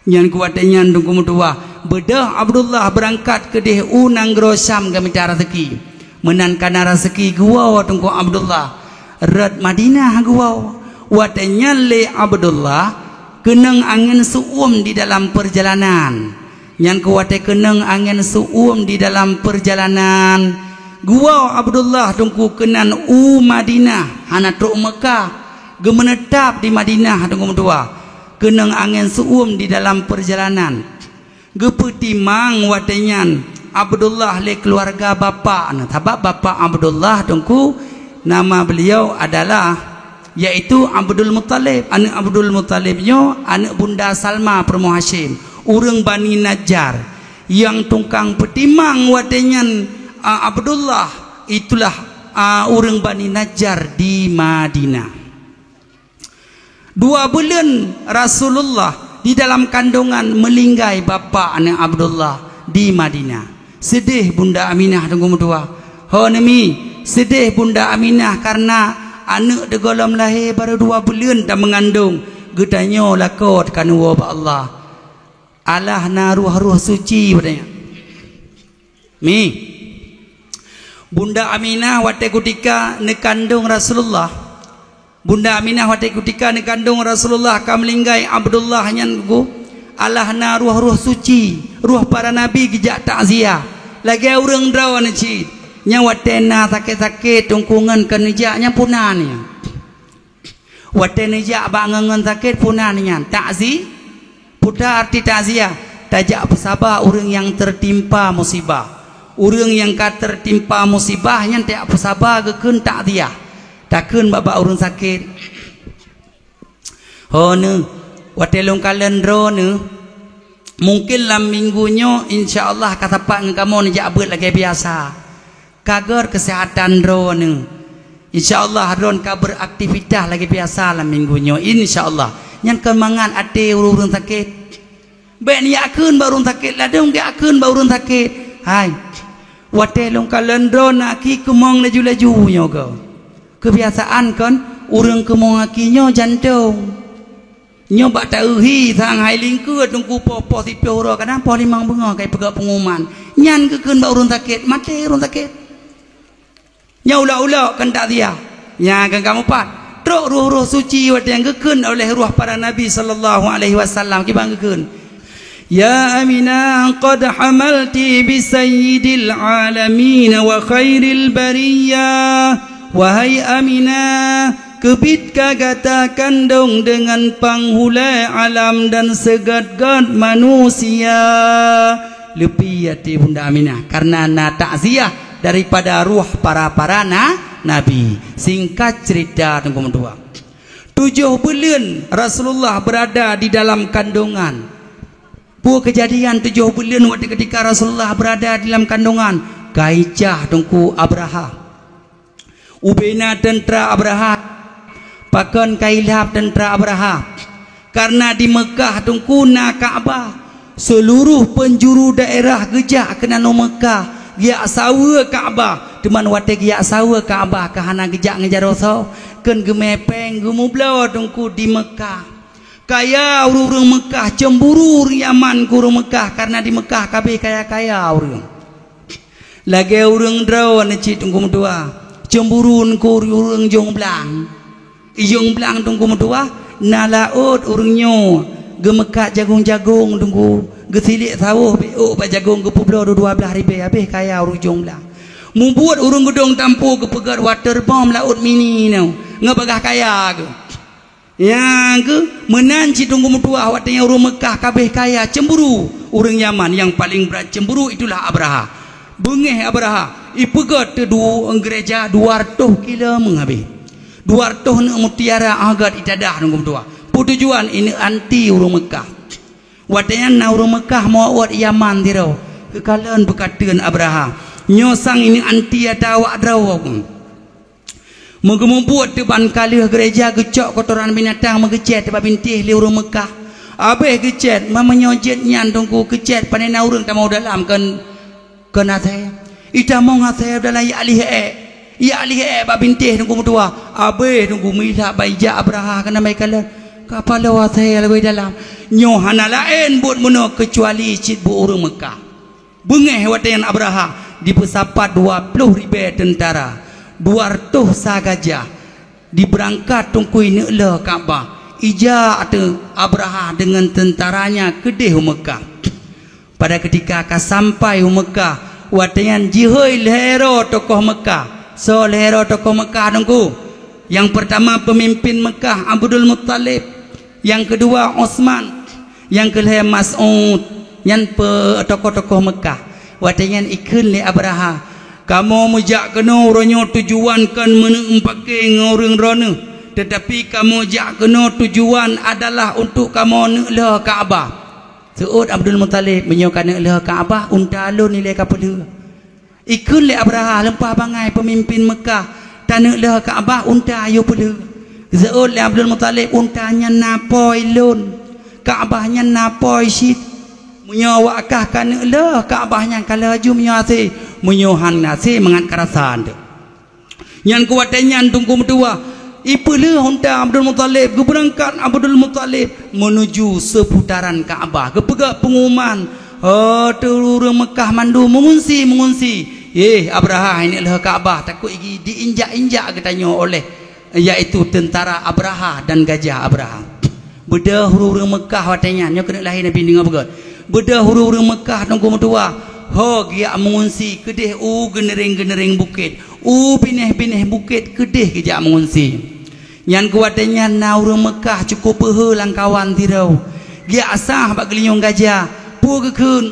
Nyan keu watée nyan Teungku meutuah, beudôh Abdullah beurangkat keudeh u nanggroe Syam geumita raseuki. Meunan ka na raseuki geuwoe Teungku Abdullah rot Madinah geuwoe. Watée nyan lé Abdullah keunong angén seu-uem di dalam peurjalanan. Nyan keu watée keunong angén seu-uem di dalam peurjalanan, geuwoe Abdullah Teungku keunan u Madinah, hana trok Meukah, geumeuneutap di Madinah Teungku meutuah. Keunong angén seu-uem di dalam peurjalanan. Geupeutimang watée nyan Abdullah lé keuluwarga bapak neuh, sabab bapak Abdullah Teungku nama beliau adalah, yaitu Abdul Muttalib. Aneuëk Abdul Muttalib nyoe aneuëk Bunda Salma peurumoh Hasyim, ureuëng Bani Najjar. Nyang tukang peutimang watée nyan, a, Abdullah, itulah, a, ureuëng Bani Najjar di Madinah. Dua buleuen Rasulullah di dalam kandongan meulinggai bapak aneuëk Abdullah di Madinah. Seudeh Bunda Aminah Teungku meutuah. Ho neumi, seudeh Bunda Aminah kareuna aneuëk teugohlom lahé barô dua buleuen tameungandong, geutanyoe lakoe teuka neuwoe bak Allah. Alah na roh-roh suci watée nyan. Mi. Bunda Aminah watée kutika neukandong Rasulullah. Bunda Aminah watée kutika neukandong Rasulullah ka meulinggai Abdullah nyan, Teungku. Alah na roh-roh suci, roh para nabi geujak takziah. Lagée ureuëng droeneuh cit, nyang watée na sakét-sakét teungku ngon keuneuk jak, nyang puna nyan. Watée neujak bak ngon-ngon sakét puna nyan, takzi-, peue arti takziah? Tajak peusaba ureuëng nyang teutimpa musibah. Ureuëng nyang ka teutimpa musibah nyan tajak peusaba geukheun takziah. Takheun bak, bak ureuëng sakét. Ho neuh, watée lôn kalon droeneuh, mungken lam minggu nyoe insya Allah ka sapat ngon kamoe neujak beuet lagée biasa. Ka gét keuseuhatan droeneuh. Insya Allah droeneuh ka beuraktivitas lagée biasa lam minggu nyoe, insya Allah. Nyan kon mangat até ureuëng-ureuëng sakét. Bék neujak kheun bak ureuëng sakét, ladôm geujak kheun bak ureuëng sakét. Hai, watée lôn kalon droeneuh aki keumong laju-laju nyoe goe. Keubiasaan kon ureuëng keumong aki nyoe jantong. Nyoe bak taeu hi sang hai lingkeue teungku poh, poh siplôh uroe, kadang poh limong beungoh ka ipeugah peunguman. Nyan geukheun bak ureuëng sakét, maté ureuëng sakét. Nyan ulok-ulok kon takziah. Nyan kon ka mupat. Trok roh-roh suci watée nyang geukheun oleh roh para nabi sallallahu alaihi wasallam kiban geukheun, "Ya Aminah, qad hamalti bi sayyidil alamin wa khairil bariyah." Wahai Aminah, keubiet ka gata kandong deungon panghulée alam dan seugét-gét manusia. Leupie até Bunda Aminah, kareuna na takziah daripada roh para-para na-, nabi. Singkat cerita teungku meutuah. Tujoh buleuen Rasulullah berada di dalam kandungan. Peue keujadian tujoh buleuen watée ketika Rasulullah berada di dalam kandungan? Ka icah teungku Abrahah. Ubena teuntra Abrahah, pakon ka ilhab teuntra Abrahah? Kareuna di Meukah teungku na Ka'bah. Seuluroh peunjuru daerah geujak keunan u Meukah, geujak saweue Ka'bah. Teuma watée geujak saweue Ka'bah ka hana geujak ngon jaroe soe, kon geumée péng geumubloe teungku di Meukah. Kaya ureuëng-ureuëng Meukah, cemburu ureuëng Yaman keu ureuëng Meukah, kareuna di Meukah ka abéh kaya-kaya ureuëng. Lagée ureuëng droeneuh cit teungku meutuah, cemburu keu ureuëng jong blang. Ijong blang teungku meutuah, na laôt ureuëng nyoe geumeukat jagong-jagong teungku, geusiliek sawoh bék ôk bak jagong geupeubloe dua blaih ribée, abéh kaya ureuëng jong blang. Mubuet ureuëng geudong tampo geupeugét waterbom laôt mini nyoe, ngon bagaih kaya geuh. Nyang keuh meunan cit teungku meutuah watée nyan ureuëng Meukah ka abéh kaya cemburu. Ureuëng Yaman nyang paleng brat cemburu itulah Abrahah. Beungéh Abrahah, ipeugét teuh du-, geureuja dua reutôh kilo meuhabéh. Dua reutôh neuk mutiara agét itadah teungku meutuah. Peue tujuan? Ineuk anti ureuëng Meukah. Watée nyan na ureuëng Meukah meuwot Yaman sidroe. Geukalon peukateun Abrahah. Nyoe sang ineuk anti ata awak droe. Meugeumeubuet teuh ban ka lheueh geureuja geucok kotoran binatang meugeucét bak bintéh lé ureuëng Meukah. Abéh geucét, ma meunyoe jeuet nyan teungku geucét, pane na ureuëng tamong dalam kon, kon asée. Itamong asée dalam yak lihée. Yak lihée bak bintéh teungku meutuah. Abéh teungku meuilhak bak ija Abrahah keunan bak ikalon. Ka paloe asée lagée dalam. Nyoe hana laén buet meunoe keucuali cit buet ureuëng Meukah. Beungéh watée nyan Abrahah dipeusapat dua ploh ribée teuntara, dua reutôh sa gajah, dibeurangkat teungku ineuk lheueh Ka'bah. Ija ateueh Abrahah deungon teuntaranya keudeh u Meukah. Pada keutika ka sampai u Meukah, watée nyan jihôi lhée droe tokoh Meukah. Soe lhée droe tokoh Meukah teungku? Nyang peurtama peumimpén Meukah Abdul Muttalib, nyang keudua Utsman, nyang keulhée Mas'ud, nyan peu-, tokoh-tokoh Meukah. Watée nyan ikheun lé Abrahah, "Kamoe meujak keunoe uroe nyoe tujuan kon meuneuk meupaké ngon ureuëng droeneuh, teutapi kamoe jak keunoe tujuan adalah untuk kamoe neuk lheueh Ka'bah." Seuôt Abdul Muttalib, "Meunyoe ka neuk lheueh Ka'bah, unta lôn ilée ka peulheueh." Ikheun lé Abrahah leumpah bangai peumimpén Meukah, "Taneuk lheueh Ka'bah unta yue peulheueh." Geuseuôt lé Abdul Muttalib, "Unta nyan na pôi lôn, Ka'bah nyan na pôi cit. Meunyoe awak kah ka neuk lheueh Ka'bah nyan ka lheueh aju meunyoe hase, meunyoe hana hase mangat ka rasa teuh." Nyan keu watée nyan teungku meutuah, ipeulheueh unta Abdul Muttalib, geubeurangkat Abdul Muttalib meunuju seuputaran Ka'bah. Geupeugah peunguman, "Ho teuh ureuëng Meukah mandum meungungsi, meungungsi." Yeh, Abrahah ineuk lheueh Ka'bah, takot igi diinjak-injak geutanyoe oleh, yaitu teuntara Abrahah dan gajah Abrahah. Beudôh ureuëng-ureuëng Meukah watée nyan, nyoe keuneuk lahé Nabi deungoe beugét. Beudôh ureuëng-ureuëng Meukah Teungku meutuwa, ho geujak meungungsi keudeh u geuneureng-geuneureng bukét, u binéh-binéh bukét keudeh geujak meungungsi. Nyan keu watée nyan na ureuëng Meukah cukôp peuhé lam kawan sidroe, geujak sah bak geulinyueng gajah, peue geukheun,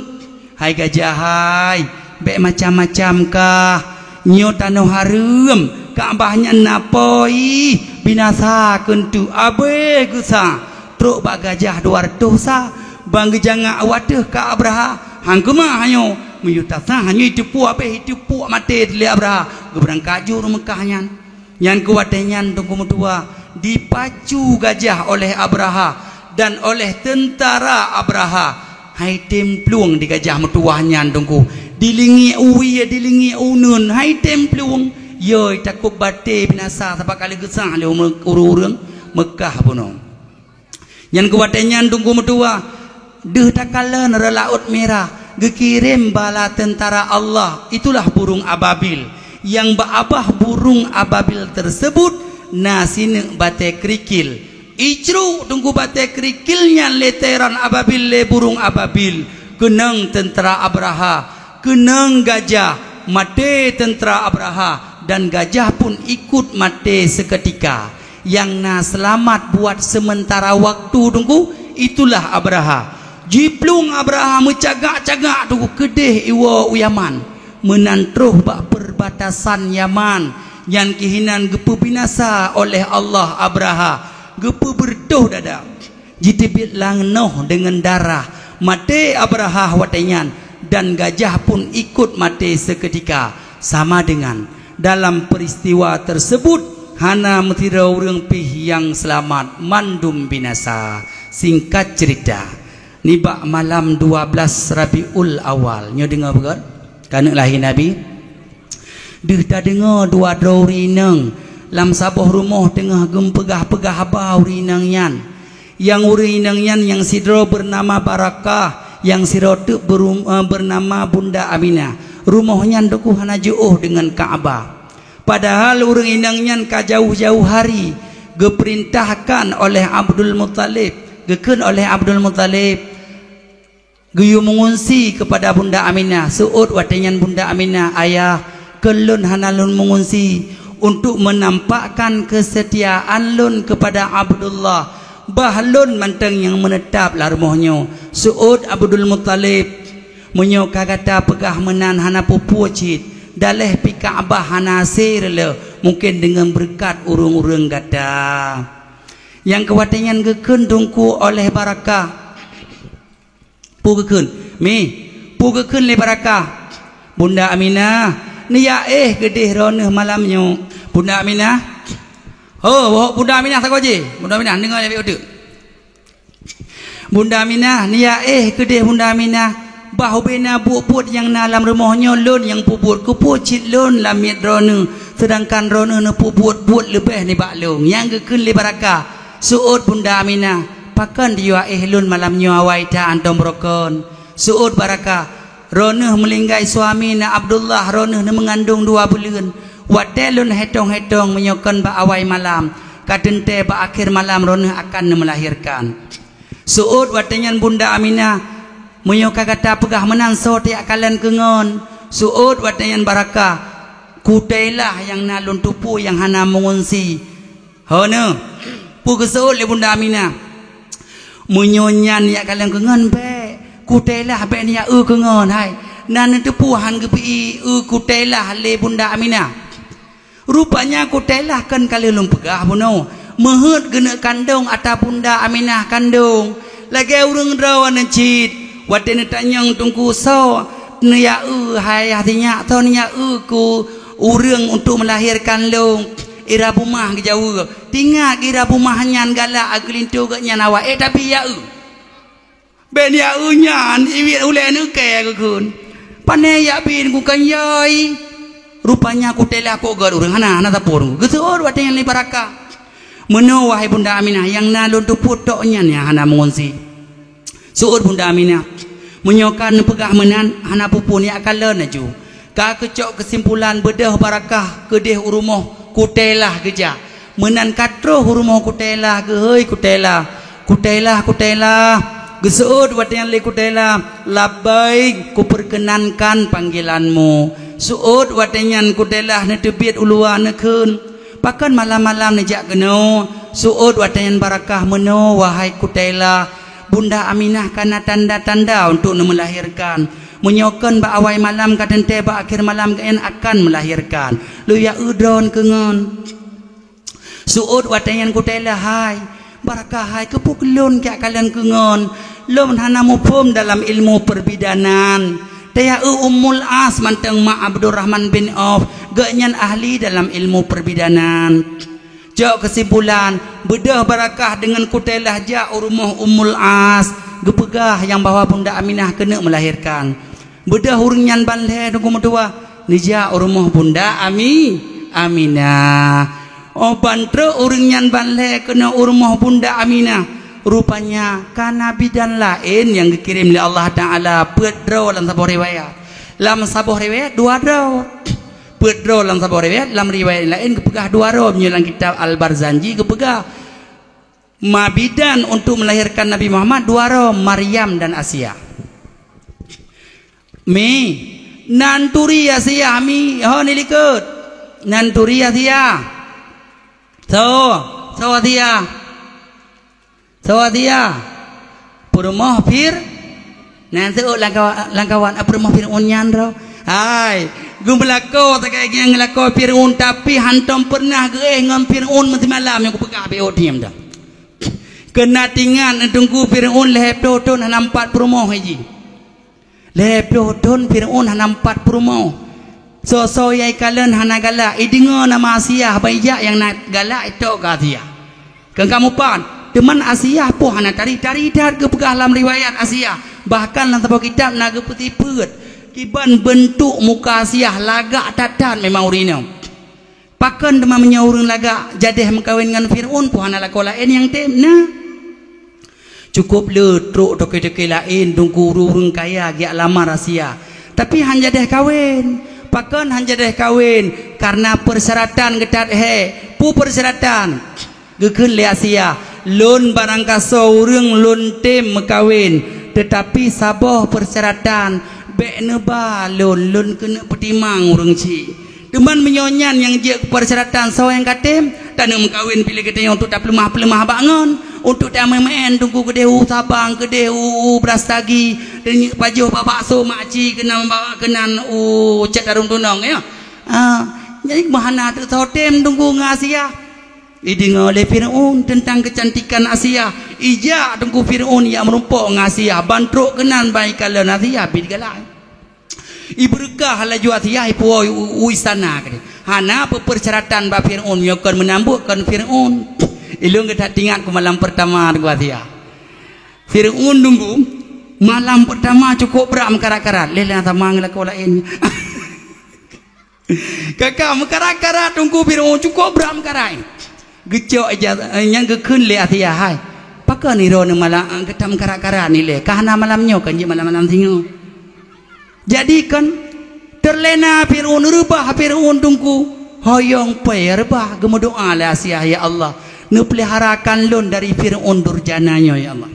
"Hai gajah hai, bék macam-macam kah! Nyoe tanoh hareuem, Ka'bah nyan na poi, binasa keuneuk abéh geusa, trok bak gajah dua reutôh sa, ban geujangak wateuh ka Abraha, han keumah hanyoe, meuyuta sa hanyoe jiteupue abéh jiteupue maté lé Abraha, geubeurangkat jih ureuëng Meukah nyan." Nyan keu watée nyan Teungku meutuwa, dipacu gajah oleh Abraha dan oleh teuntara Abraha. Hai tem plueng di gajah meutuwah nyan Teungku, dilingiek u wie, dilingiek u uneuen, hai tem plueng. Yoi, takot batée binasa sabab ka lheueh geusah lé ureuëng-ureuëng Meukah bunoe. Nyan keu watée nyan Teungku meutuwa, deuh takalon rot Laôt Mirah, geukirém bala teuntara Allah, itulah burung ababil. Nyang bak babah burung ababil teuseubut na sineuk batée keurikil. Icruk Teungku batée keurikil nyan lé teuron ababil, lé burung ababil, keunong teuntara Abraha, keunong gajah, maté teuntara Abraha, dan gajah pun ikut maté seukeutika. Nyang na seulamat buat seumeuntara waktu Teungku, itulah Abraha. Jiplueng Abraha meucagak-cagak Teungku keudeh iwoe u Yaman, meunan troh bak peurbatasan Yaman nyang keuhinan geupeubinasa oleh Allah Abraha, geupeubeureutoh dada. Jiteubiet lam noh deungon darah, maté Abraha watée nyan, dan gajah pun ikot maté seukeutika. Sama deungon dalam peuristiwa teuseubut, hana meusidroe ureuëng pih nyang seulamat, mandum binasa. Singkat ceurita, nibak malam dua blaih Rabiul Awal, nyoe deungoe beugét, keuneuk lahé Nabi. Deuh tadeungoe dua droe ureuëng inong lam saboh rumoh teungoh geumeupeugah-peugah haba ureuëng inong nyan. Nyang ureuëng inong nyan nyang sidroe beunama Barakah, nyang sidroe teuk beurum-, eh, beunama Bunda Aminah. Rumoh nyan Teungku hana jiôh deungon Ka'bah. Padahal ureuëng inong nyan ka jauh-jauh hari geupeurintahkan oleh Abdul Muthalib, geukheun oleh Abdul Muthalib, geuyue meungungsi keupada Bunda Aminah. Seuôt watée nyan Bunda Aminah, "Ayah, kheun lôn hana lôn meungungsi untuk meunampakkan keusetiaan lôn keupada Abdullah, bah lôn mantong nyang meuneutab lam rumoh nyoe." Seuôt Abdul Muthalib, "Meunyoe ka gata peugah meunan hana peue-peue cit, daleh pih Ka'bah hana hase reuloh, mungken deungon beureukat ureuëng-ureuëng gata." Nyang keu watée nyan geukheun Teungku oleh Barakah. Peue geukheun? Mi, peue geukheun lé Barakah? Bunda Aminah, neujak éh keudeh droeneuh malam nyoe. Bunda Aminah, ho, woe Bunda Aminah sagoe jih. Bunda Aminah, deungoe lé uteuk. Bunda Aminah, neujak éh keudeh Bunda Aminah. Bah ubé na buet-buet nyang na lam rumoh nyoe lôn nyang peubuet, keupeue cit lôn lamiet droeneuh, seudangkan droeneuh neupeubuet buet leubeh nibak lôn. Nyang geukheun lé Barakah, seuôt Bunda Aminah, pakon diyue éh lôn malam nyoe awai that hántom beurokon. Seuôt Barakah, droeneuh meulinggai suami na Abdullah, droeneuh neumeungandong dua buleuen. Watée lôn hetong-hetong meunyoe kon bak awai malam, ka teuntée bak akhé malam droeneuh akan neumeulahérkan. Seuôt watée nyan Bunda Aminah, meunyoe ka gata peugah meunan soe tajak kalon keu ngon. Seuôt watée nyan Barakah, kutailah nyang na lôn tupu nyang hana meungungsi. Hana. Peue geuseuôt lé Bunda Aminah? Meunyoe nyan jak kalon keu ngon bék, kutailah bék neujak eu keu ngon, hai. Na neuteupeue han geubri eu kutailah lé Bunda Aminah. Rupanya kutailah kon ka lheueh lôn peugah bunoe. Meuheuet geuneuk kandong atra Bunda Aminah kandong. Lagée ureuëng droeneuh cit, watée neutanyong Teungku soe neujak eu, hai ayah sinyak, soe neujak eu keu ureuëng untuk meulahérkan lôn. Ira bumah geujaweue. Tingat ira bumah nyan galak, geulinto gobnyan awai, éh, tapi jak eu. Bék jak eu nyan, iwiet ulée neukée geukheun. Pané jak bin kukanyai. Rupanya kutailah kok gét ureuëng hana, hana sapeue. Geuseuôt watée nyan lé Barakah. Meunoe wahai Bunda Aminah, nyang na lôn tupu tok nyan nyang hana meungungsi. Seuôt Bunda Aminah, meunyoe ka neupeugah meunan, hana peue-peue neujak kalon laju. Ka geucok keusimpulan beudôh Barakah keudeh u rumoh kutailah geujak. Meunan ka troh u rumoh kutailah geuhôi kutailah. "Kutailah, Kutailah!" Geuseuôt watée nyan lé Kutailah, "Labbaik, kupeurkeunankan panggilanmu." Seuôt watée nyan Kutailah neuteubiet u luwa neukheun, "Pakon malam-malam neujak keunoe?" Seuôt watée nyan Barakah, "Meunoe, wahai Kutailah, Bunda Aminah ka na tanda-tanda untuk neumeulahérkan. Meunyoe kon bak awai malam ka teuntée, bak akhé malam geuh nyan akan meulahérkan. Lôn jak eu droeneuh keu ngon." Seuôt watée nyan Kutailah, "Hai Barakah hai, keupeue keu lôn jak kalon keu ngon? Lôn hana muphom dalam ilmu peurbidanan." Taya eu Ummul As mantong, mak Abdurrahman bin Auf, geuh nyan ahli dalam ilmu peurbidanan. Cok keusimpulan, beudôh Barakah deungon Kutailah jak u rumoh Ummul As, geupeugah nyang bahwa Bunda Aminah keuneuk meulahérkan. Beudôh ureuëng nyan ban lhée Teungku meutuah, neujak u rumoh Bunda Ami, Aminah. Óh ban trok ureuëng nyan ban lhée keunoe u rumoh Bunda Aminah, rupanya ka na bidan laén nyang geukirém lé Allah Taala, peuet droe lam saboh riwayat. Lam saboh riwayat dua droe. Peuet droe lam saboh riwayat, lam riwayat laén geupeugah dua droe, meunyoe lam kitab Al-Barzanji geupeugah, ma bidan untuk melahirkan Nabi Muhammad dua droe, Maryam dan Asia. Mi, nan turi Asia, mi, ho ni likot. Nan turi Asia. So, so Asia. So Asia. Peurumoh Fir-, nan seuôt lam kawa-, lam kawan, ah, peurumoh Fir'aun nyan droe. Hai, geumeulakoe sagai nyang geulakoe Fir'aun, tapi hantom peureunah geuéh ngon Fir'aun meusimalam nyang kupeugah beu thiem dah. Keunatingan Teungku Fir'aun lhée ploh thon hana empat peurumoh jih. Lhée ploh thon Fir'aun hana empat peurumoh. Soe-soe nyang ikalon hana galak, ideungoe nama Asiah, ban ijak nyang na galak itok keu Asiah. Keu kamoe pan, teuma Asiah poh hana tari-tari that geupeugah lam riwayat Asiah. Bahkan lam saboh kitab na geupeusifeuet kiban beuntuk muka Asiah lagak that-that memang ureuëng inong. Pakon teuma meunyoe ureuëng lagak jadeh meukawen ngon Fir'aun, poh hana lakoe laén nyang tem na? Cukôp le trok toke-toke laén Teungku, ureuëng-ureuëng kaya geujak lamar Asiah, tapi han jadeh kawen. Pakon han jadeh kawen? Karena peusyaratan geutat hék. Peue peusyaratan? Geukheun lé Asiah, "Lôn barangkasoe ureuëng lôn tem meukawen, teutapi saboh peusyaratan, bék neuba lôn, lôn keuneuk peutimang ureuëng chik." Teuma meunyoe nyan nyang jeuet keu peusyaratan, soe nyang ka tem? Taneuk meukawen piléh geutanyoe untuk tapeuleumah-peuleumah bak ngon, untuk tameu'en Teungku, keudeh u Sabang, keudeh u, u Brastagi, dan pajoh bak bakso makcik keunan, bak keunan u Cot Tareung Tunong, ya. Ah, jadi meuhana teuh soe tem Teungku ngon Asiah. Ideungoe lé Fir'aun teuntang keucantikan Asiah, ijak Teungku Fir'aun jak meurumpok ngon Asiah, ban trok keunan ban ikalon Asiah, bit galak. Ibeureukat laju Asiah, ipuwoe u, u istana keudeh. Hana peupeusyaratan bak Fir'aun, meunyoe kon meunambeuet kon Fir'aun. Ilôn geutat ingat keu malam peurtama Teungku Asiah. Fir'aun Teungku, malam peurtama cukôp brat meukarat-karat, lé lam sama ngon lakoe laén. Ka-ka meukarat-karat Teungku Fir'aun, cukôp brat meukarat. Geucok ija-, eh, nyang geukheun lé Asiah, "Hai, pakon droeneuh malam, eh, gata meukarat-karat ni lé? Ka hana malam nyoe kan jeuet malam-malam singoh." Jadi kan teulena Fir'aun, reubah Fir'aun Teungku, hoyong pèe reubah, geumeudoa lé Asiah, "Ya Allah, neupeuliharakan lôn dari Fir'aun durjana nyoe, ya Allah."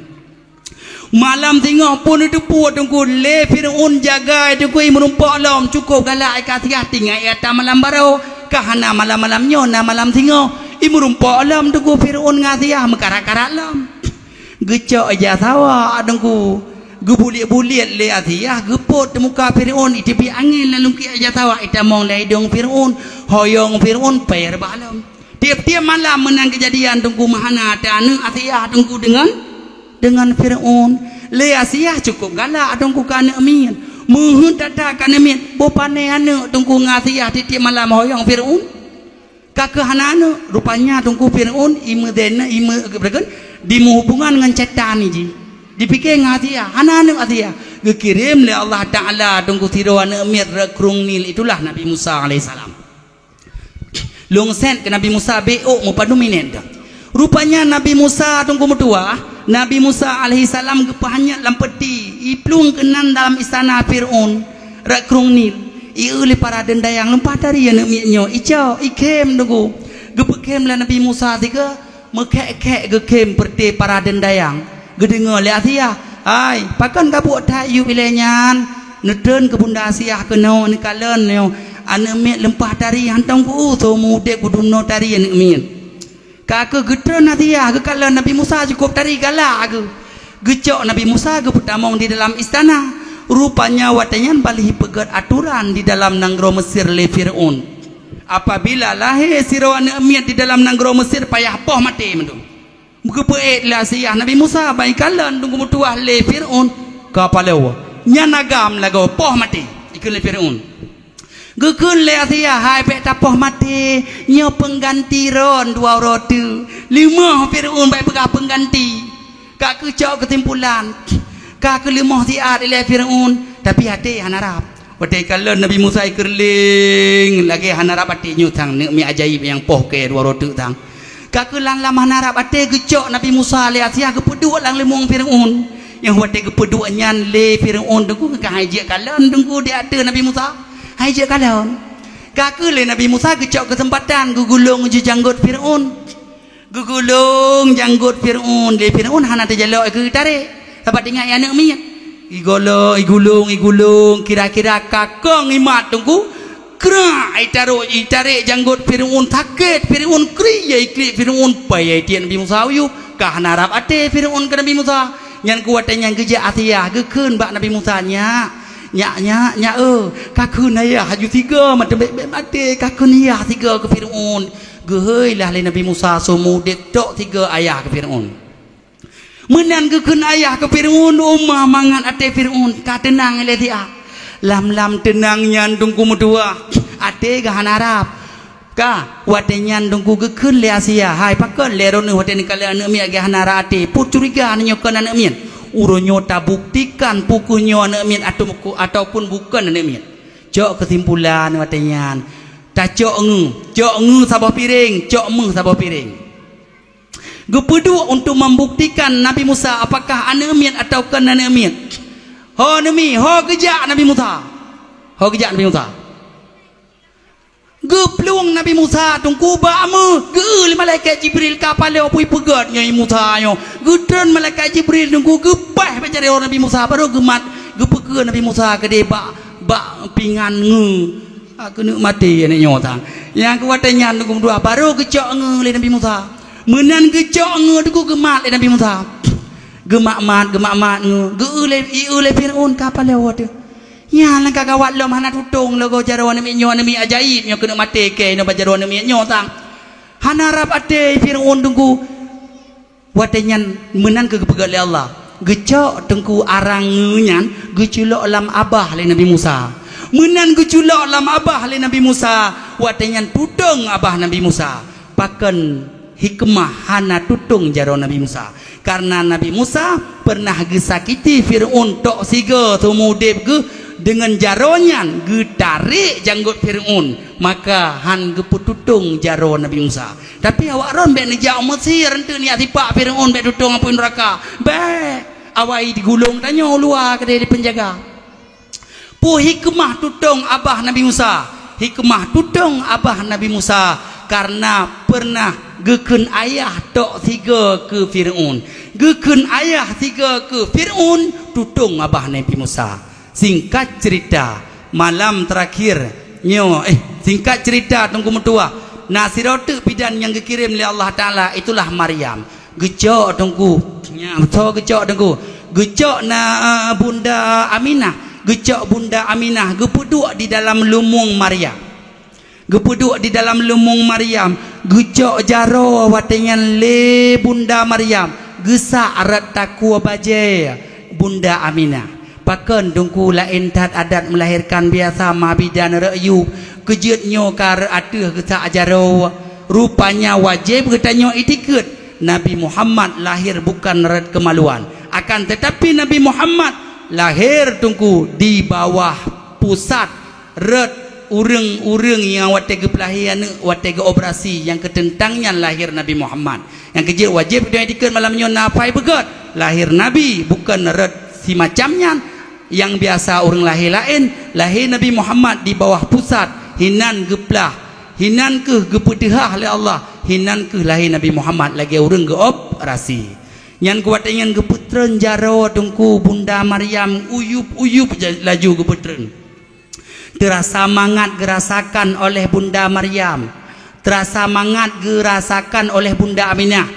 Malam singoh phon neuteupeue Teungku, lé Fir'aun jagai Teungku, imeurumpok lom, cukôp galak i keu Asiah, tinggai i ata malam barô, ka hana malam-malam nyoe, na malam singoh. Imeurumpok lom Teungku Fir'aun ngon Asiah, meukarat-karat lom. Geucok ija sawak Teungku, geubuliet-buliet lé Asiah, geupot di muka Fir'aun, iteubiet angén lam lungkiek ija sawak, itamong lam idông Fir'aun, hoyong Fir'aun pèe reubah lom. Tiep-tiep malam meunan keujadian Teungku, meuhana ata aneuk Asiah Teungku deungon, deungon Fir'aun. Lé Asiah cukôp galak Teungku keu aneuk miet. Meuheuet that-that keu aneuk miet, boh pané aneuk Teungku ngon Asiah tiep-tiep malam hoyong Fir'aun. Ka keuh hana aneuk, rupanya Teungku Fir'aun imeudeuneuh, ime-, dimeuhubungan ngon syaitan jih. Dipike ngon Asiah, hana aneuk Asiah. Geukirém lé Allah Taala Teungku sidroe aneuk miet rot krueng Nil, itulah Nabi Musa alaihissalam. Lôn sét keu Nabi Musa, bék ôk meupadum minét dah. Rupanya Nabi Musa Teungku meutuah, Nabi Musa alaihissalam geupeuhanyot lam peuti, iplueng keunan dalam istana Fir'aun, rot krueng Nil. Ieu lé para deundayang, lumpah tari aneuk miet nyoe, icok, ikhém Teungku. Geupeukhém lé Nabi Musa sigoe, Meukhek-khek geukhém peureuté para deundayang, geudeungoe lé Asiah, "Hai, pakon ka buet that yub ilée nyan?" Neutreun keu Bunda Asiah keunoe, neukalon nyoe, aneuëk miet leumpah tari hantom geu-usoe meu udeb geudunoe tari aneuëk miet. Ka keuh geutreun Asiah geukalon Nabi Musa cukôp tari galak geuh. Geucok Nabi Musa geupeutamong di dalam istana. Rupanya watée nyan ban lheueh peugét atoran di dalam nanggroe Mesir lé Fir'aun. Apabila lahé sidroe aneuëk miet di dalam nanggroe Mesir payah poh maté mandum. Geupeuék lé Asiah Nabi Musa ban ikalon teungku meutuwah lé Fir'aun ka paloe. Nyan agam lagoe poh maté, ikheun lé Fir'aun. Geukheun lé Asiah, "Hai bék tapoh maté, nyoe peungganti ron dua uroe teuk." Leumoh Fir'aun bék peugah peungganti. Ka keucok keusimpulan, ka keu leumoh siat ilée Fir'aun, tapi até hana rab. Watée ikalon Nabi Musa ikeureuléng lagée hana rab até nyoe sang, aneuëk miet ajaéb nyang poh kée dua uroe teuk sang. Ka keuh lam-lam hana rab até geucok Nabi Musa lé Asiah geupeuduek lam leumoh Fir'aun. Nyang watée geupeuduek nyan lé Fir'aun teungku ka hai jeuet kalon teungku di ateueh Nabi Musa. Hai jeuet kalon. Ka keuh lé Nabi Musa geucok keuseumpatan geugulong jih janggot Fir'aun. Geugulong janggot Fir'aun, lé Fir'aun hana teujalok keu tarek, sabab teuingat aneuëk miet. Igolo, igulong, igulong, kira-kira ka kong imat teungku, krak itarok, itarek janggot Fir'aun, sakét Fir'aun, kri ya iklik Fir'aun, pai ya itiek Nabi Musa u yup, ka hana rab até Fir'aun keu Nabi Musa. Nyan keuh watée nyan geujak Asiah, geukheun bak Nabi Musa, "Nyak, nyak, nyak, nyak, eh, ka kheun ayah aju sigoe, mantong bék-bék maté, ka kheun ayah sigoe keu Fir'aun." Geuhôi lah lé Nabi Musa seumeu udeb tok sigoe ayah keu Fir'aun. Meunan geukheun ayah keu Fir'aun, uma mangat até Fir'aun ka teunang ilée siat. Lam-lam teunang nyan teungku meutuwah, até geuh hana rab. Ka, watée nyan teungku geukheun lé Asiah, "Hai, pakon lé droeneueh watée neukalon aneuëk miet lagée hana rab até? Peue curiga nyoe kon aneuëk miet? Uroe nyoe tabuktikan peu kheueh nyoe aneuëk miet atau, ataupun bukon aneuëk miet." Cok keusimpulan watée nyan, tacok ngeue, cok ngeue saboh piréng, cok méuh saboh piréng. Geupeuduek untuk membuktikan Nabi Musa apakah aneuëk miet atawa kon aneuëk miet. Ho neumi, ho geujak Nabi Musa. Ho geujak Nabi Musa. Geuplueng Nabi Musa teungku bak méuh, geu lé malaikat Jibril ka paloe pui peugét nyoe Musa nyoe. Geutreun malaikat Jibril teungku geupah bak jaroe Nabi Musa, barô geumat geupeukeue Nabi Musa keudeh bak, bak pingan ngeue. Ka keuneuk maté aneuëk nyoe sang. Nyang keu watée nyan teungku meutuwah, barô geucok ngeue lé Nabi Musa. Meunan geucok ngeue teungku geumat lé Nabi Musa. Geumat-mat, geumat-mat ngeue, geu-eu lé, i-eu lé Fir'aun ka paloe teuh. Nyan ka gawat lom hana tutong lagoe jaroe aneuëk miet nyoe, aneuëk miet ajaéb nyoe keuneuk maté kée nyoe bak jaroe aneuëk miet nyoe sang. Hana rab até Fir'aun teungku. Watée nyan meunan keuh geupeugét lé Allah, geucok teungku arang ngeue nyan geuculok lam abah lé Nabi Musa. Meunan geuculok lam abah lé Nabi Musa, watée nyan tutong abah Nabi Musa. Pakon hikmah hana tutong jaroe Nabi Musa? Karena Nabi Musa pernah geusakiti Fir'aun tok sigoe seumeu udeb geuh, deungon jaroe nyan geutarek janggot Fir'aun, maka hán geupeututong jaroe Nabi Musa. Tapi awak droen bék neujak u Mesir, eunteuk neujak sipak Fir'aun bék tutong apui neuraka. Bék, awai digulong tanyoe u luwa keudeh di penjaga. Peue hikmah tutong abah Nabi Musa? Hikmah tutong abah Nabi Musa karena pernah geukheun ayah tok sigoe keu Fir'aun. Geukheun ayah sigoe keu Fir'aun, tutong abah Nabi Musa. Singkat cerita, malam terakhir nyoe, eh, singkat cerita teungku meutuwah, na sidroe teuk bidan nyang geukirém lé Allah Taala, itulah Maryam. Geucok teungku, nyan, soe geucok teungku? Geucok na, eh, Bunda Aminah. Geucok Bunda Aminah, geupeuduek di dalam lumueng Maryam. Geupeuduek di dalam lumueng Maryam, geucok jaroe watée nyan lé Bunda Maryam, geusak rot takue bajée Bunda Aminah. Pakon teungku laén that adat melahirkan biasa ma bidan rot yub, keujeuet nyoe ka rot ateueh geusak jaroe. Rupanya wajéb geutanyoe itikeuet Nabi Muhammad lahir bukan rot kemaluan. Akan tetapi Nabi Muhammad lahir teungku di bawah pusat rot ureuëng-ureuëng nyang watée geupeulahé aneuëk, watée geuoperasi, nyang keuteuntan nyan lahé Nabi Muhammad. Nyang keujeuet wajéb geutanyoe itikeuet malam nyoe na pai beugét lahé Nabi, bukon rot simacam nyan. Nyang biasa ureuëng lahé laén, lahé Nabi Muhammad di bawah pusat, hinan geuplah, hinan kheueh geupeuteuhah lé Allah. Hinan kheueh lahé Nabi Muhammad lagée ureuëng geuoperasi. Nyan keu watée nyan geupeutreun jaroe Teungku Bunda Maryam, uyueb-uyueb ja-, laju geupeutreun. Teurasa mangat geurasakan oleh Bunda Maryam. Teurasa mangat geurasakan oleh Bunda Aminah.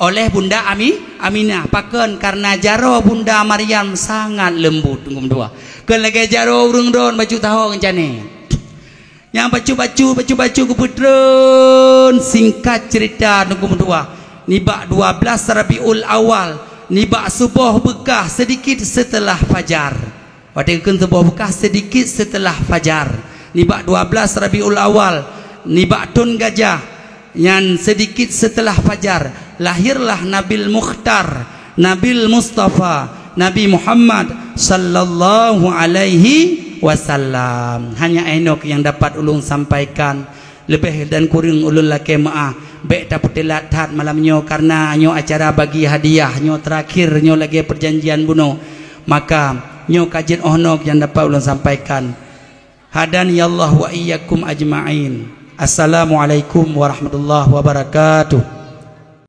Oleh Bunda Ami-, Aminah. Pakon? Karena jaroe Bunda Maryam sangat leumbot, Teungku meutuah. Kon lagée jaroe ureuëng droen bacut taho keuncane. Nyang bacut-bacut, bacut-bacut geupeutreun, singkat cerita, Teungku meutuah. Nibak dua belas Rabiul Awal, nibak suboh beukah sedikit setelah fajar. Watée geukheun suboh beukah sedikit setelah fajar. Nibak dua belas Rabiul Awal, nibak thon gajah, nyan sedikit setelah fajar, lahirlah Nabil Mukhtar, Nabil Mustafa, Nabi Muhammad sallallahu alaihi wasallam. Hanya inok nyang dapat ulôn sampaikan. Leubeh dan kureueng ulôn lakée meuáh. Bék tapeuteulat that malam nyoe, karena nyoe acara bagi hadiah, nyoe terakhir, nyoe lagée perjanjian bunoe. Maka, nyoe ka jeuet óh noe nyang dapat ulôn sampaikan. Hadaniyallahu wa iyyakum ajma'in. Assalamualaikum warahmatullahi wabarakatuh.